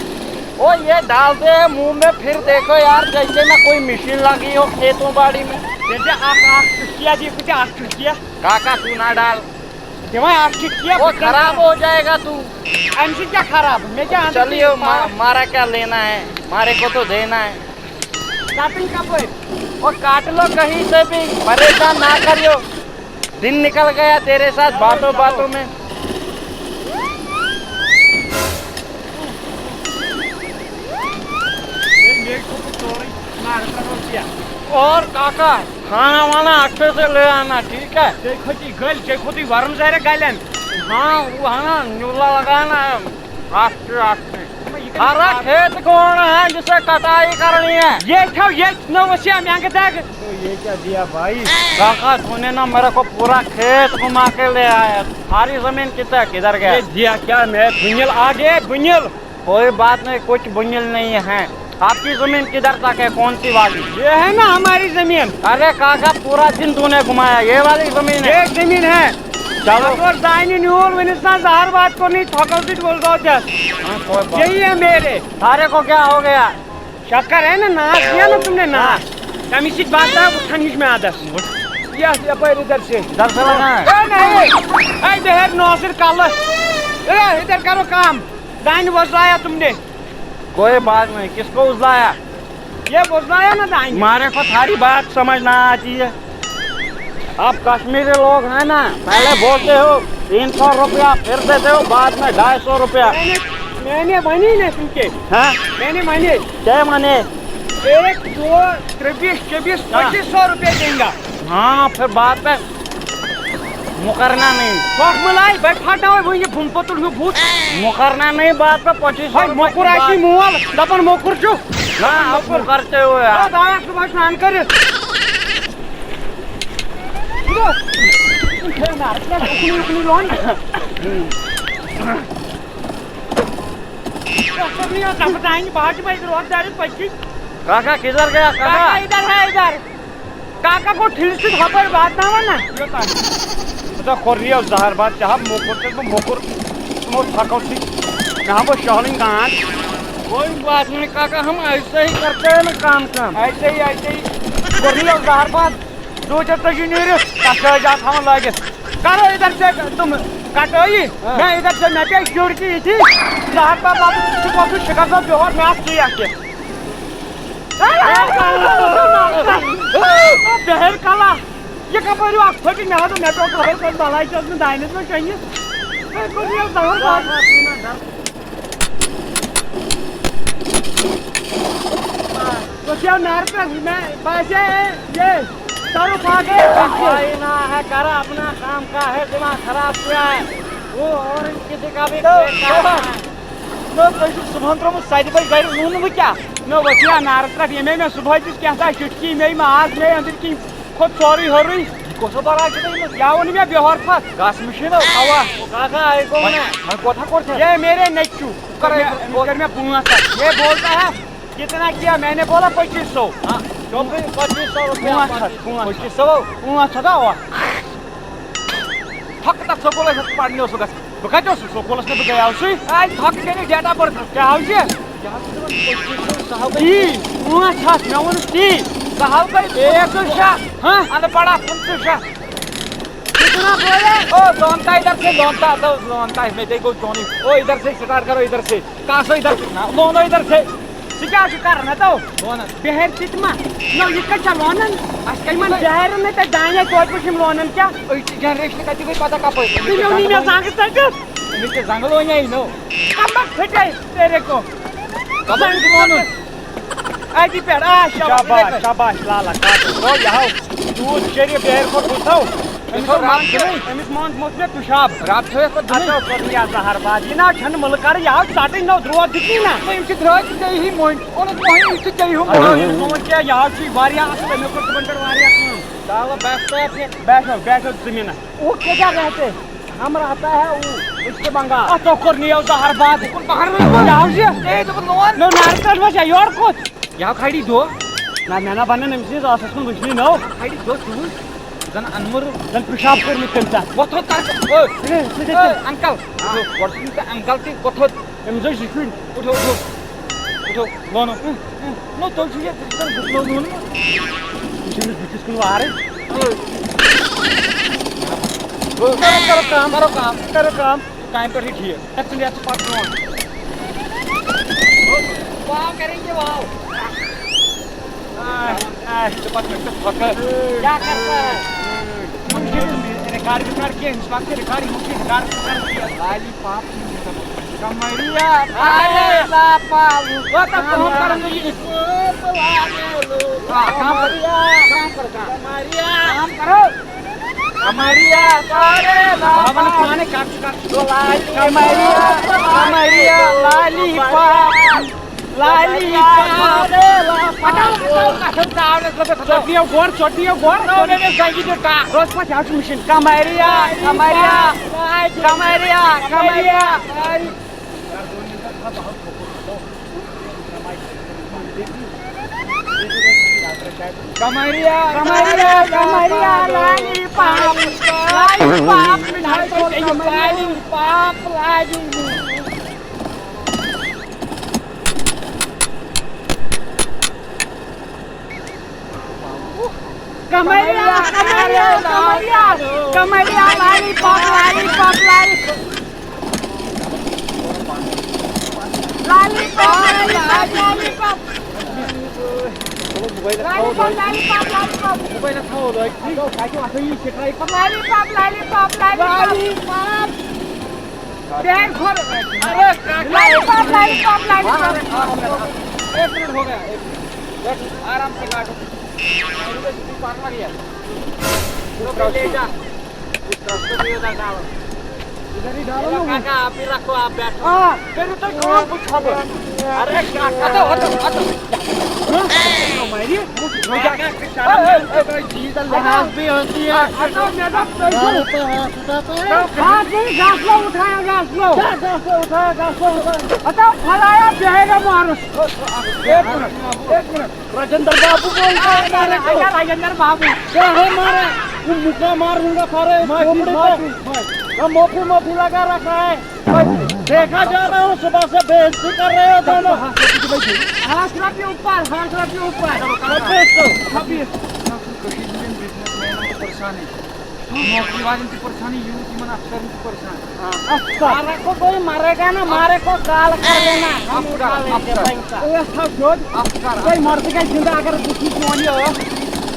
او، یہ ڈالتے ہیں منہ میں، پھر دیکھو یار، جیسے نا کوئی مشین لگی ہو کھیتوں باڑی میں۔ جیسے اکھ، اکھ چٹکیا دی، کچھ اکھ چٹکیا۔ کاکا، تو نہ ڈال۔ دِوان اکھ چٹکیا، وہ خراب ہو جائے گا تو۔ اَمہِ سۭتۍ کیٛاہ خراب؟ مےٚ کیٛاہ اَندَر چلیے، کُن ما-، مارا کیا لینا ہے؟ مارے کو تو دینا ہے۔ کَٹٕنۍ کَپٲرۍ؟ وہ کاٹ لو کہیں سے بھی، پریشان نہ کریو۔ دن نکل گیا تیرے ساتھ باتوں باتوں میں۔ اور کاکا، کھانا وانا اچھے سے لے آنا، ٹھیک ہے؟ ژےٚ کھوٚتی گٔلۍ، ژےٚ کھوٚتُے ورم زہرہ گلٮ۪ن۔ ہاں، وہ ہے نا، نیولا لگانا ہے، آستے آستے۔ ہمیں یہ کتنا سارا کھیت کون ہے جسے کٹائی کرنی ہے؟ یہ کھاؤ، یہ نہ وسیا مینگہ دگ۔ تو یہ کیا دیا بھائی؟ کاکا، تو نے نا میرے کو پورا کھیت گھما کے لے آیا۔ ساری زمین کدھر، کدھر گیا؟ یہ دیا کیا؟ میں بنیل آ گئے، بنیل۔ کوئی بات نہیں، کچھ بنیل نہیں ہے۔ آپ کی زمین کدھر تک ہے، کون سی والی؟ یہ ہے نا ہماری زمین۔ ارے کاکا، پورا دن تو نے گھمایا، یہ والی زمین ہے۔ یہ زمین ہے۔ چلو۔ اور دائنی نیول ونس نا زہر بات کو نہیں، تھکل سیٹ بول دو دس۔ ہاں، کوئی بات یہی ہے میرے۔ سارے کو کیا ہو گیا؟ شکر ہے نا، ناش دیا نا تم نے، ناش۔ تمی سیٹ بات ہے، اٹھن ہش میں آدس۔ یہ، یہ پر ادھر سے۔ ادھر سے لگا ہے۔ اے نہیں، اے بہر ناصر کالس۔ اے، ادھر کرو کام۔ دائنی وزرایا تم نے۔ کوئی بات نہیں، کس کو ازلایا؟ یہ بزرایا نا دائیں۔ ہمارے کو ساری بات سمجھ نہ آتی ہے۔ آپ کشمیری لوگ ہیں نا، پہلے بولتے ہو تین سو روپیہ، پھر دیتے ہو بعد میں ڈھائی سو روپیہ۔ میں نے، میں نے بنی نا سن کے۔ ہاں؟ میں نے بنی۔ کیا مانے؟ ایک، دو، تربیس، چوبیس، ہاں۔ پچیس سو روپے دیں گا۔ ہاں، پھر بعد میں مکرنا نہیں۔ پکھ ملائے، بے پھٹاوے وۄنۍ یہِ بُمہٕ پوٚتُل ہیوٗ بُتھ۔ مکرنا نہیں، بات پہ پچیس سو ہاے، روپے موٚکُر کی آسی بات۔ مول، دپان موٚکُر چھُ۔ نہ، آپ مکرتے ہو یار۔ آ، دایا صبح سنان کٔرِتھ۔ اُکنُے، اُکنُے لون۔ کاکا، کدھر گیا کاکا؟ کاکا، ادھر ہے، ادھر۔ کاکا کو ٹھیک سے خبر بات نہ ہونا۔ پتہ کور ریو زہر بات، چاہا موکر تے تو موکر، تمو تھکو سی۔ یہاں پر شہلنگ گان۔ کوئی بات نہیں کاکا، ہم ایسے ہی کرتے ہیں نا کام کام۔ ایسے ہی، ایسے ہی۔ کور ریو زہر بات، دو چار تجی نیرس، کشا جات ہم لاگس۔ کرو ادھر سے تم کٹوئی، ہاں۔ میں ادھر سے میں پہ شور کی تھی۔ زہر بات، بات، شکر سو بیور میں آپ سویا کے۔ بہر کلا، یہ کپٲرۍ اکھ پھٔٹِتھ؟ مےٚ ہا دوٚپ، مےٚ پیوٚو خبر کَتہِ بَلاے، ژےٚ ٲس نہٕ دانٮ۪س منٛز شۄنٛگِتھ۔ ہے، کوٚر یہِ زَبردست۔ ژٕ کھیٚو نارٕ پٮ۪ٹھ، مےٚ باسے، ہے، یے، سَرُپھ اکھ ہے۔ بھائی نا ہے، کر اپنا کام کا ہے، دماغ خراب کیا ہے؟ وہ اور کسی کا بھی تو، پیٹ کاٹنا ہے۔ نہ، تۄہہِ چھُو صُبحن ترٛوومُت سَتہِ بجہِ گرِ نوٗنہٕ وۄنۍ کیٛاہ؟ نہ، ؤتھِو یا نارٕ پٮ۪ٹھ، ییٚمے مےٚ صُبحٲے دِژ کینٛہہ تام چُٹکی، مے یِم آز مے أنٛدٕرۍ کِنۍ کھوٚت سورُے ہیوٚرُے۔ یہِ کۄس بَلاے چھِ تۄہہِ أنمٕژ؟ یا ووٚن مےٚ بیٚہور پھَس۔ گاسہٕ مِشیٖن ہا؟ اَوا۔ کاکا، آیہِ گوٚو وۄنۍ، نا؟ وۄنۍ کوتاہ کوٚر ژےٚ؟ یہ میرے نیٚچوٗ۔ کَر کٔر مےٚ، أمۍ کوٚر مےٚ پانٛژھ ہَتھ۔ یہ بولتا ہے، کتنا کیا؟ میں نے بولا پچیس سو۔ ہاں، چوبیس، پچیس سو روپیہ۔ پانٛژھ ہَتھ، پانٛژھ ہَتھ۔ پچیس سو؟ پانٛژھ ہَتھ، اَوا۔ تھۄکہٕ تَتھ سکوٗلَس منٛز پَرنہِ اوسُکھ گژھان۔ بہٕ کَتہِ اوسُس سکوٗلَس منٛز؟ بہٕ گٔیاوسٕے۔ اَتہِ تھۄکہٕ کٔرِتھ date of birth۔ کیٛاہ حظ چھِ؟ کیٛاہ حظ چھِ دَپان؟ پچیس سو، سُہ ہاو گٔے۔ تی، پانٛژھ ہَتھ، مےٚ ووٚنُس تی۔ سُہ ہاو گٔے بیگ۔ پٕنٛژٕہ شَتھ۔ ہاں؟ اَنہٕ پَڑا پٕنٛژٕہ شَتھ۔ کتنا بولے؟ او، لونتا ادھر سے، لونتا، تو لونتا ہے، میں دیکھو چونی۔ او، ادھر سے start کرو، ادھر سے۔ کہاں سے ادھر سے؟ نا، لونو ادھر سے۔ ژٕ کیٛاہ چھُکھ کران؟ ہتو؟ لونن۔ بہر تہِ تہِ ما؟ نو، یہِ کتہِ چھا لونن؟ اَسہِ کتہِ یِمن ما؟ بہرن نہٕ تتہِ دانہِ توتہِ وٕچھ یِم لونن کیٛاہ؟ أزۍ چہِ generation کتہِ گٔے پتہ کپٲرۍ؟ تُہۍ مےٚ ؤنِو مےٚ زنٛگہٕ ژٔٹِتھ۔ أمِس چھِ زنٛگہٕ لونہِ نو۔ کمبر پھٹے تیرے کو۔ کپٲرۍ چھُ لونُن؟ اتی پٮ۪ٹھ، آ، شاباش، شاباش، شاباش، لالا، کاٹو۔ گوٚو یہِ ہاو، تیوٗت شریٖف بہر کوٚر بہٕ تھاو۔ أمِس اوس رب تھٲوِتھ، أمِس منٛز موٚتھ مےٚ پِشاب۔ رب تھٲوِتھ پتہٕ دُنٕے۔ اَتھ اوس کوٚرمُت یہِ زہر باد۔ یہِ نہ چھَنہٕ مٕلہٕ کَرٕ، یہِ آو ژَٹٕنۍ، نو درٛوت دیُت یی نہ۔ یِم چھِ درٛٲتۍ ژےٚ ہی مٔنٛڈۍ۔ اوٚنُکھ مٔنٛڈۍ، یہِ چھِ ژےٚ ہی مٔنٛڈۍ۔ اَتھ اوس نہٕ گوٚمُت کینٛہہ، یہِ حظ چھُ واریاہ اَصٕل، أمۍ کوٚر تِمَن پٮ۪ٹھ واریاہ کٲم۔ چلو، بیٹھو، بیٹھو، بیٹھو زٔمیٖنَس۔ وہ کیا رہتے؟ ہم رہتا ہے وہ، اس کے بنگال۔ اَتھ اوس کوٚر نِیَو زہر باد۔ یہِ حظ یہِ۔ اے، دوٚپُن لون۔ نو نارٕ پٮ۪ٹھ ما چھا یورٕ کُن؟ یہِ حظ کھڑی دۄہ۔ نہ، مےٚ نہ بَنَن أمۍ سٕنٛدِس ٲسَس کُن وٕچھنٕے نو۔ کھڑی دۄہ ژٕ وٕچھ۔ زن انور۔ زن پِشاب کوٚرمُت تٔمۍ تتھ۔ وۄتھ وۄتھ کر۔ او، اے، سُہ چھُ او، انکل۔ اٹھو، گۄڈٕ چھُ تہٕ انکل تہِ وۄتھ وۄتھ۔ أمِس ٲسۍ زٕ شُرۍ۔ اٹھو، اٹھو۔ اٹھو، لونو۔ نو، تُہۍ چھِو یہِ زن گُپنو لونمُت۔ یہِ چھُ أمِس بٕتھِس کُن وارٕے۔ او۔ کرو، کرو کٲم۔ کرو کٲم۔ کرو کٲم۔ کامہِ پٮ۪ٹھٕے ٹھیٖک۔ ہے، ژٕ نیرٕ ژٕ پَتہٕ برٛونٛٹھ۔ واو کَریں گے واو۔ آے، آے۔ ژٕ پَتہٕ مےٚ چھُ پھۄکہٕ۔ کیا کرتا ہے؟ یِمَن چھِ ریکارڈ ویکارڈ کینٛہہ، أمِس پَتہٕ چھِ ریکارڈ، یِمَن چھِ ریکارڈ ویکارڈ کینٛہہ۔ لالی پاپ۔ کمریا۔ لالی پاپ۔ وۄنۍ کَتھ کٲم کَران ژٕ یہِ؟ آ، کٲم کَر۔ کمریا۔ کٲم کَر، کٲم۔ کمریا۔ کمریا۔ کمریا۔ کمریا۔ کمریا۔ لالی پاپ۔ لالی پاپ۔ ہٹاو، ہٹاو، ہٹاو، ژاو نہٕ، ژٕ چھُکھ ژوٚٹنِیو گۄڈ، ژوٚٹنِیو گۄڈ۔ نو، مےٚ گژھِ زنٛگہِ دیُن ٹکھ۔ روز پَتھ، یہِ حظ چھُ مِشیٖن۔ کمریا، کمریا، کمریا، کمریا۔ کمریا، کمریا، کمریا، لالی پاپ، لالی پاپ، لالی پاپ، لالی پاپ۔ کمریا، کمریا، کمریا، کمریا، لالی پاپ، لالی پاپ، لالی پاپ۔ لالی پاپ، لالی پاپ، لالی پاپ۔ لالی پاپ، لالی پاپ، لالی پاپ۔ لالی پاپ، لالی پاپ، لالی پاپ۔ بیگ کھول۔ ارے، لالی پاپ، لالی پاپ، لالی پاپ۔ ایک منٹ ہو گیا، ایک منٹ۔ بیٹھو، آرام سے کاٹو۔ ادھر ہی ڈالو نا۔ کاکا، آپ ہی رکھو، آپ بیٹھو۔ ہاں، پھر تو کون پوچھا؟ ارے، کاکا، تو، تو، تو۔ ہاں؟ لحاظ بھی ہوتی ہے۔ ہاتھ نہیں، گاسلو اٹھایا، گاسلو۔ کیا گاسلو اٹھایا، گاسلو اٹھایا؟ ہتاو، پھلایا بیہے گا مانوس۔ ایک منٹ، ایک منٹ۔ راجندر بابو بولتا ہے ہمارے کو۔ راجندر بابو۔ کیا ہے ہمارا؟ وہ مکا مار دوں گا سارے معافی، کھوپڑے کو۔ معافی، معافی۔ ہم معافی، معافی لگا رکھا ہے۔ دیکھا جا رہا ہوں، صبح سے بے عزتی کر رہے ہو دونوں۔ ہاتھ رکھیے اوپر، ہاتھ رکھیے اوپر۔ چھبیس سو۔ چھبیس۔ کٔشیٖرِ ہٕنٛدٮ۪ن بزنس مینن تہِ پریشانٕے، نوکری والٮ۪ن تہِ پریشانٕے، یوٗتھ یِمن افسرن تہِ پریشان۔ ہاں، افسر۔ مارے کو کوئی مارے گا نا، مارے کو کال کر لینا، ہم افسر، اٹھا لیں گے افسر۔ پیسہ۔ اے سب جو افسر۔ کوئی مرد کا زندہ اگر دشمن کون یہ ہو،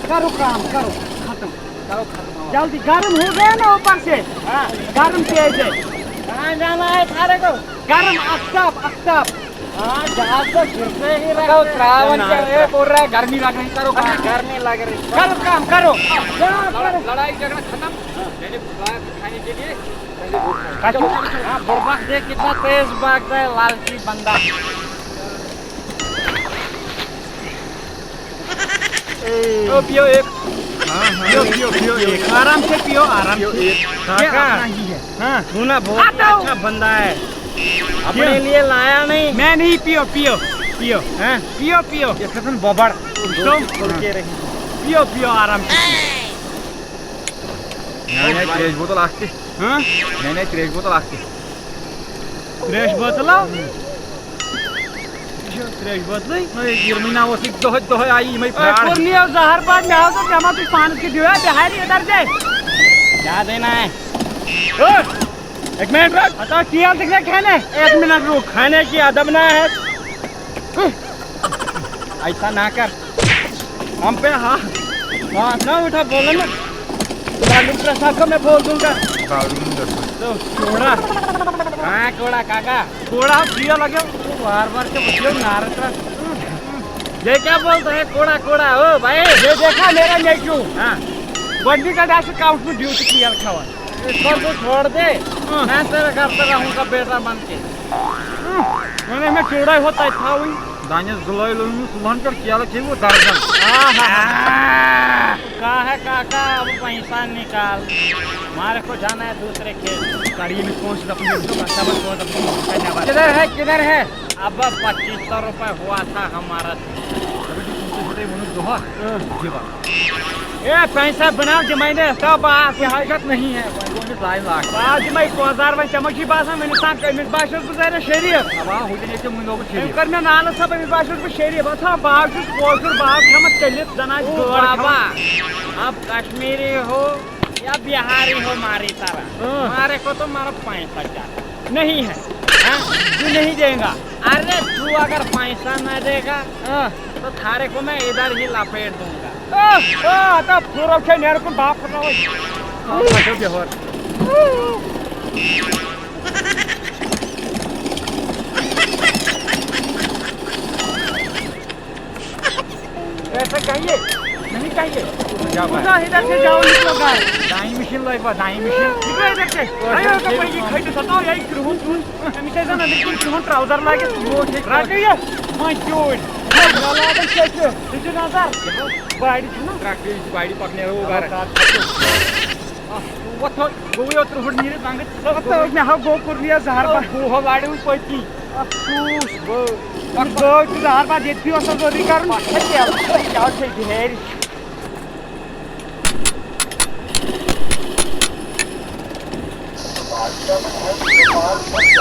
کرو کام، کرو ختم۔ کرو ختم۔ جلدی، گرم ہو گیا نا اوپر سے۔ ہاں۔ گرم تیز ہے۔ کہاں جانا ہے سارے کو؟ گرم، افتاب، افتاب۔ ہاں، جہاز تو گر سے ہی رہا ہے۔ تو تراون کیا ہے، بول رہا ہے، گرمی لگ رہی، کرو کام۔ گرمی لگ رہی۔ کرو کام، کرو۔ لڑا-، لڑائی جھگڑا ختم۔ میں نے بلایا کھانے کے لیے۔ ہاں، بربخ دیکھ کتنا تیز بھاگتا ہے، لالچی بندہ۔ او، پیو ایک۔ ہاں، ہاں۔ پیو، پیو، پیو ایک۔ آرام سے پیو، آرام سے۔ پیو ایک۔ کاکا۔ یہ اپنا ہی ہے۔ ہاں۔ تو نا بہت ہی اچھا بندہ ہے۔ اپنے لیے لایا نہیں۔ میں نہیں، پیو، پیو، پیو۔ ہاں؟ پیو، پیو۔ یہ قسم ببڑ۔ تو؟ کھول کے رہی۔ پیو، پیو، آرام سے پیو۔ میانہِ آیہِ ترٛیشہِ بوتل اکھ تہِ۔ ہاں؟ میانہِ آیہِ ترٛیشہِ بوتل اکھ تہِ۔ ترٛیش بٲتل ہا؟ یہِ چھِ ترٛیش بٲتلٕے۔ نہ، یہِ یِرمٕے نا اوس یہِ دۄہے دۄہے آیہِ یِمے اے، فراڈ۔ کوٚر نہٕ یہِ زہر پٲٹھۍ، مےٚ حظ دوٚپ، مےٚ ما تُج پانَس کیُتھ یہِ، ہے، بِہاری اِدھر دے۔ کیٛاہ دینا ہے؟ او، ایک منٹ رُک۔ ہتا، کیل دِکھ نا کھانے۔ ایک منٹ رُک، کھانے کی ادب نہ ہے۔ ایسا نہ کر۔ ہم پہ ہاتھ، ہاتھ نہ اٹھا، بولو نا۔ ظالم کے ساتھ میں بول دوں گا۔ ظالم کے ساتھ۔ تو کوڑا۔ ہاں، کوڑا کاکا۔ کوڑا کیا لگے؟ تو بار بار کے بچے نارا۔ یہ کیا بولتا ہے کوڑا کوڑا؟ او بھائی، یہ دیکھا میرا نیچو؟ ہاں۔ گۄڈٕنِچ لٹہِ آسہِ کم چھُ ڈیوٹی کیل کھٮ۪وان۔ اس بار کو چھوڑ دے، ہاں۔ میں تیرے گھر پہ رہوں گا بیٹا بن کے۔ ہاں، وۄنۍ ہے مےٚ چوٗڑے ہوت تتہِ تھاوٕنۍ۔ دانٮ۪س زٕ لٲے لوٚگ مےٚ کُلہن پٮ۪ٹھ کیلہٕ کھیٚیہِ وۄنۍ درجن۔ آہا۔ کہاں ہے کاکا، اب پیسہ نکال، ہمارے کو جانا ہے دوسرے کھیت۔ کر ییٚمِس پونٛسہٕ دَپُن، ییٚمِس دَپُن، دَپُن، دَپُن، دَپُن، دَپُن۔ کدھر ہے، کدھر ہے؟ اب پچیس سو روپے ہوا تھا ہمارا۔ اے، پیسہ بناو دِمے نے، تو باس۔ یہ حاجت نہیں ہے، وۄنۍ گوٚو أمِس ڈاے لاکھ۔ باس دِمے کوزار، وۄنۍ ژےٚ ما چھُے باسان، وۄنۍ سا أمِس باسیٚو بہٕ ظٲہرہ شریٖف؟ اَوا، ہُہ تہِ ییٚتہِ وۄنۍ لوگُس أمۍ شریٖف۔ کٔر مےٚ نالہٕ ژھۄپ، أمِس باسیٚو بہٕ شریٖف۔ اَتھ ہا باس چھُس کٲشُر، باس کھٮ۪مہٕ تٔلِتھ، زَن آسہِ او گٲڈ بابا، کھٮ۪وان۔ اب کشمیری ہو یا بہاری ہو، ماری طرح، ہاں۔ ہمارے کو تو مارا پیسہ چاہیے۔ نہیں ہے، ہاں؟ جو نہیں دیں گا۔ ارے تو اگر پیسہ نہ دے گا، ہاں۔ تو تھارے کو میں ادھر ہی لپیٹ دوں گا۔ آہ، آہ، تا پھرو چھے نیرٕ کُن باپ پھرناوے۔ آ، پھٹو بیہور۔ پیسہ چاہیے؟ نہیں چاہیے۔ کیا بات؟ ادھر سے جاؤ، نکلو گھر۔ دائیں مشین لائے با، دائیں مشین۔ نکلو ادھر سے۔ آیو تو کوئی کھٹی ستو، یہی کرہُن چھُ۔ أمِس ٲسۍ زَن أنٛدٕرۍ کِنۍ کرٛہُن ٹرٛاوزَر لٲگِتھ، یہِ اوس ییٚتہِ رَٹہٕ یہِ، وۄنۍ کیٛوٗرۍ۔ مےٚ لاگَن چیٚچہِ۔ دِژٕ نظر۔ گاڑِ چھُنہ؟ ترٛکھ بیٚیہِ چھِ گاڑِ پَکنٲوِو گَرٕ۔ اَتھ وۄتھ ہو، گوٚوُے اوترٕ ہُہ نیٖرِتھ لنٛگٕتھ۔ ہَتہٕ مےٚ ہا گوٚو کوٚر مےٚ زَہر بَد۔ گوٚو ہا واریوٕے پٔتۍ کِنۍ۔ افسوٗس۔ أمِس گٲو تہِ زَہر بَد، ییٚتہِ پیوٚو سا ضروٗری کَرُن۔ پَتہٕ کیٛاہ؟ کیٛاہ چھِ بِہٲرۍ؟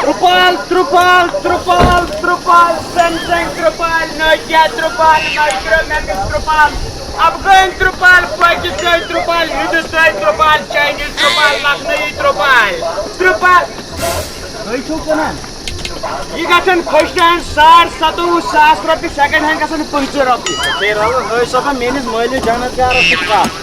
ترٛپال، ترٛپال، ترٛپال، ترٛپال، سیمسنگ ترٛپال، نوکیا ترٛپال، مایکرومیکس ترٛپال، افغان ترٛپال، پاکستان ترٛپال، ہندوستان ترٛپال، چاینیز ترٛپال، لکھنوی ترٛپال، ترٛپال۔ تُہۍ چھِو کٕنان؟ یہِ گژھن first hand ساڑ ستووُہ ساس رۄپیہِ، second hand گژھن پٕنٛژٕہ رۄپیہِ۔ ہے رلہٕ، ہٲے سا میٲنِس مٲلِس جنت یارس سۭتۍ کتھ۔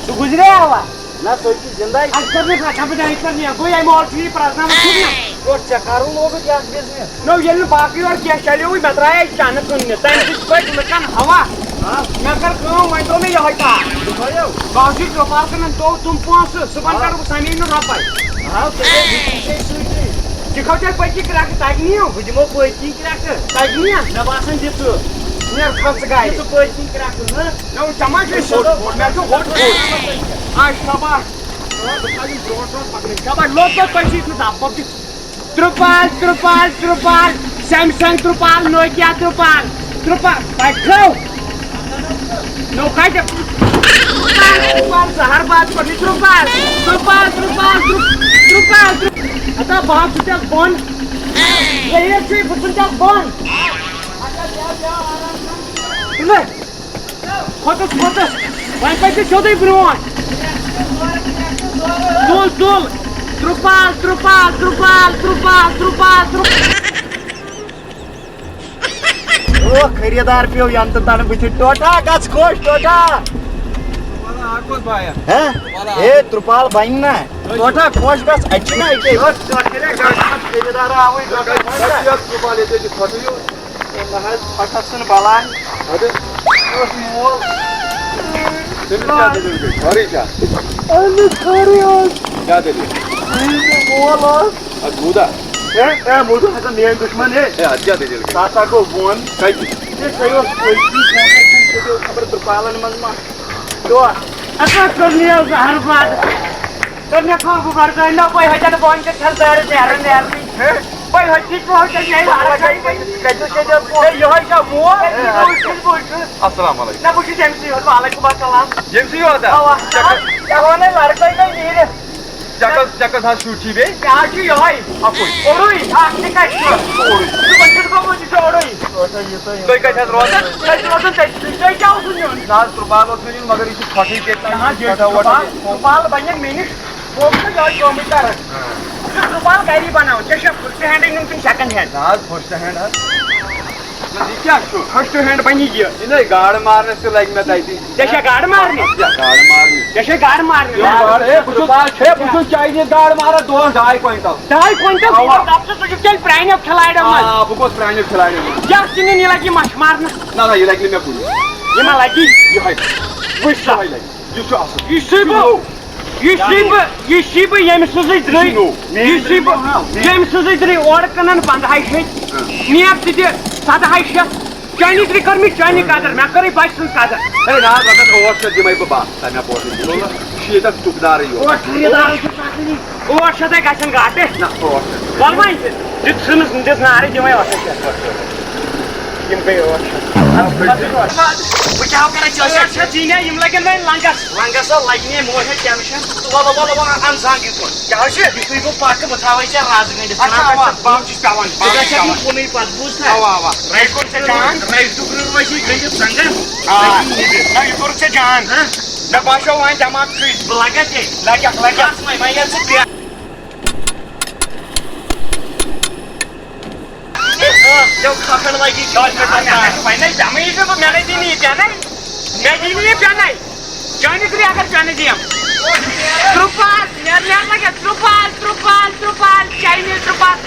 سُہ گُزریوا؟ نہ، سُہ چھُ زندے۔ اَسہِ کٔر نہٕ کتھ، بہٕ دَپہٕ یِتھ پٲٹھۍ نہٕ، گوٚو ییٚمہِ اولہٕ چھُ یہِ پرٛزناوان ٹھیٖک نہ؟ گوٚو ژےٚ کرُن لوگُتھ یتھ business؟ نو، ییٚلہِ نہٕ باقٕے اورٕ کینٛہہ چلیوٕے، مےٚ درٛایے چنہٕ کٕننہِ، تَمہِ سۭتۍ پٔکۍ لُکن ہوا۔ ہاں۔ مےٚ کٔر کٲم، وۄنۍ ترٛوو مےٚ یِہوٚے تار۔ یِہوٚے ہو؟ بہٕ حظ چھُس ترٛوپال کٕنان، تو تِم پونٛسہٕ، صُبحن ہاں۔ کَڑٕ بہٕ سَمیٖنُن رۄپَے۔ ہاو، ژےٚ گٔے بِجلی ژےٚ سۭتۍ۔ یہِ کھٲو تیٚلہِ پٔتۍ کِنۍ کرٛٮ۪کہٕ، تَگہِ نِیو؟ بہٕ دِمو پٔتۍ کِنۍ کرٛٮ۪کہٕ۔ تَگہِ نِیا؟ مےٚ باسان دِ ژٕ۔ نیر کھس ژٕ گاڑِ۔ دِ ژٕ پٔتۍ کِنۍ کرٛٮ۪کہٕ، نہ؟ نہ، وۄنۍ ژےٚ ما چھُے ہوٚٹ، ہوٚٹ، مےٚ چھُ ہوٚٹ، ہوٚٹ۔ آ، شاباش۔ آ، بہٕ تھاوٕ یِم برونٛٹھ برونٛٹھ پَکنٕے۔ شاباش، لوٚگ، لوٚگ، پٔتۍ کِنۍ چھُنہٕ دَب وَب دِ۔ ترٛپال، ترٛپال، ترٛپال، سیمسنگ ترٛپال، نوکیا ترٛپال، ترٛپال، تۄہہِ کھٲو؟ نو کَتہِ؟ ترٛپال، ترٛپال، زہر باد کوٚرمُت، ترٛپال، ترٛپال، ترٛپال، ترٛ-، ترٛپال، ترٛ-، ہتا بہٕ ہا چھُس ژےٚ بۄن۔ ژےٚ ییر چھُے، بہٕ چھُس ژےٚ بۄن۔ تُلہٕ۔ کھوٚتُس، کھوٚتُس۔ وۄنۍ پٔکِو سیوٚدُے برٛونٛٹھ۔ تُل، تُل۔ ترٛپال، ترٛپال، ترٛپال، ترٛپال، ترٛپال، ترٛپال۔ او، خریٖدار پیوٚو ینہٕ تہٕ تنہٕ بٕتھِ۔ ٹوٹھا، گژھ خۄش، ٹوٹھا۔ وَلہٕ، اَکھ گوٚژھ بایا۔ ہہ؟ وَلہٕ، ہے، ترٛپال بنہِ نا۔ ٹوٹھا، خۄش گژھ، اَتہِ چھِنہ أکے۔ خریٖدار آوٕے، ٹوٹھا، خۄش گژھ۔ ترٛپال ییٚتہِ چھِ ژھۄٹٕے یوت۔ نہ حظ، ژھۄٹھس چھُنہٕ بلاے۔ اَدٕ؟ اوس مول۔ تٔمِس کیٛاہ دٔلیٖل گٔے؟ خٲرٕے چھا؟ اَہن حظ، خٲرٕے اوس۔ کیٛاہ دٔلیٖل؟ ییٚلہِ مےٚ مول اوس۔ اَدٕ موٗدا؟ ہے، ہے، موٗدا ہسا میٲنۍ دُشمن، ہے۔ ہے، اَدٕ کیٛاہ دٔلیٖل گٔے؟ سُہ ہسا گوٚو بۄن۔ کَتہِ؟ ہے، سُہ اوس أتھی بۄن، سُہ اوس خبر ترٛپالن منٛز ما۔ دۄہ۔ ہسا کٔر مےٚ زہر بد۔ کٔر مےٚ کٲم، بہٕ مَرٕ زانہِ نا، بہٕ ہیٚکہِ نہٕ بۄن کِس چھَس دارِ نیران نیرنٕے۔ ہے؟ بہٕ ہیٚکہِ نہٕ، بہٕ ہیٚکہِ نہٕ، ہے، یِہوٚے چھا مول؟ ہے، بہٕ وٕچھُس، بہٕ وٕچھُس۔ السلام علیکم۔ نہ، بہٕ چھُس ییٚمہِ سٕے یوت، وعلیکم السلام۔ ییٚمہِ سٕے یوت ہا؟ اَوا۔ ژےٚ کَ-، ژےٚ وَنَے لڑکَے گٔے نیٖرِتھ۔ ژےٚ کٔژ، ژےٚ کٔژ حظ شُرۍ چھی بیٚیہِ؟ مےٚ حظ چھُ یِہوٚے۔ اَکُے؟ اوٚڑُے، اَکھ تہِ کَتہِ چھُ؟ اوٚڑُے۔ ژٕ کَتہِ چھُکھ گوٚمُت؟ یہِ چھُ اوٚڑُے۔ تُہۍ کَتہِ حظ روزان؟ أسۍ چھِ روزان تٔتھی۔ تُہۍ کیٛاہ اوسُو نیُن؟ نہ حظ، ترٛپال اوس مےٚ نیُن، مگر یہِ چھُ ژھۄٹھٕے تیٚلہِ تام۔ نہ حظ، یہِ چھُ ترٛپال، ترٛپال بَنہِ مےٚ نِش۔ بہٕ اوسُس نہٕ یِہوٚے کٲمٕے کَران۔ ہاں۔ بہٕ چھُس ترٛپال گَری بَناوان۔ ژےٚ چھا first hand نیُن کِنہٕ second hand؟ نہ حظ، first hand حظ۔ نہ، یہِ کیٛاہ چھُ؟ First hand بَنہِ یہِ۔ یہِ نَے گاڈٕ مارنَس تہِ لَگہِ مےٚ تَتہِ۔ ژےٚ چھا گاڈٕ مارنہِ؟ ژےٚ گاڈٕ مارنہِ۔ ژےٚ چھا گاڈٕ مارنہِ؟ یہِ گاڈٕ، ہے، بہٕ چھُس، ہے، بہٕ چھُس Chinese گاڈٕ ماران دۄہَس ڈاے کویِنٹَل۔ ڈاے کویِنٹَل؟ اَوا۔ ژٕ چھُکھ تیٚلہِ پرٛانیو کھِلاڑیو منٛز۔ آ، بہٕ گوس پرٛانیو کھِلاڑیو منٛز۔ یَتھ ژٕ نِن، یہِ لَگہِ مَچھ مارنَس۔ نہ، نہ، یہِ لَگہِ نہٕ مےٚ کُنہِ۔ یہِ ما لَگی؟ یِہوٚے۔ وٕچھ سا۔ یِہوٚے لَگہِ۔ یہِ چھُ اَصٕل۔ یہِ چھُے بہٕ، یہِ چھُے بہٕ، یہِ چھُے بہٕ ییٚمہِ سٕنٛزٕے درٕے، یہِ چھُے بہٕ ییٚمہِ سٕنٛزٕے درٕے اورٕ کٕنان پنٛدہاے شیٚتھ، میپ تہِ دِ سدہاے شیٚتھ۔ چٲنی تہِ کٔر مےٚ چٲنی قدر، مےٚ کٔرٕے بَچہٕ سٕنٛز قدر۔ ہے نہ حظ، رۄپیَس ٲٹھ شیٚتھ دِمَے بہٕ بَس، تَمہِ اَپور نہٕ کِہیٖنۍ۔ یہِ چھُ ییٚتٮ۪تھ ٹُکدارٕے یوت۔ ٲٹھ خریٖدارَے چھُ ژَٹنٕے۔ ٲٹھ شیٚتھ ہے گژھن گاٹہٕ۔ نہ، ٲٹھ شیٚتھ۔ وَلہٕ وۄنۍ، دِژ ژھٕنُس، دِژ نارٕ، دِمَے ٲٹھ شیٚتھ۔ یِم گٔے ٲٹھ شیٚتھ۔ بہٕ کیٛاہ کَرٕ، ژےٚ ٲٹھ شیٚتھ زیٖنۍ ہا، یِم لَگن وۄنۍ لنٛگَس۔ لنٛگَس ہا لَگہِ نہٕ، موج ہا ٹٮ۪نشَن۔ تہٕ وَلہٕ، وَلہٕ، وَلہٕ، اَن زَنٛگ یہِ کُن۔ کیٛاہ حظ چھِ؟ یُتھُے بہٕ پَکہٕ، بہٕ تھاوَے ژےٚ رَز گٔنٛڈِتھ۔ اچھا، کَنال اَوا، پٮ۪ٹھ۔ بہٕ چھُس پٮ۪وان، بہٕ ژٕ چھُس گژھکھ نہٕ پٮ۪وان۔ کُنُے پَتہٕ، بوٗزتھا؟ اَوا، اَوا۔ رَزِ کوٚر ژےٚ جان؟ رَزِ ٹُکرٕ روزِ گٔنٛڈِتھ زَنٛگَن۔ آ۔ نہ، یہِ کوٚرُتھ ژےٚ جان۔ ہہ؟ مےٚ باسیو وۄنۍ دٮ۪ماغ فِٹ۔ بہٕ لَگا ژےٚ۔ لَگَکھ، لَگَکھ۔ بَس وۄنۍ، وۄنۍ یَتھ ژٕ پرٛٮ۪کھ۔ ژےٚ کھۄکھَن لَگی۔ مےٚ نَے دِمٕے یہِ پٮ۪نَے، مےٚ نَے دِنی یہِ پٮ۪نَے۔ مےٚ دِنی یہِ پٮ۪نَے۔ چٲنِس رٮ۪کَس پٮ۪نَے دِم۔ ترٛپال، نیر، نیر لَگہِ، ترٛپال، ترٛپال، ترٛپال، چاینیٖز ترٛپال۔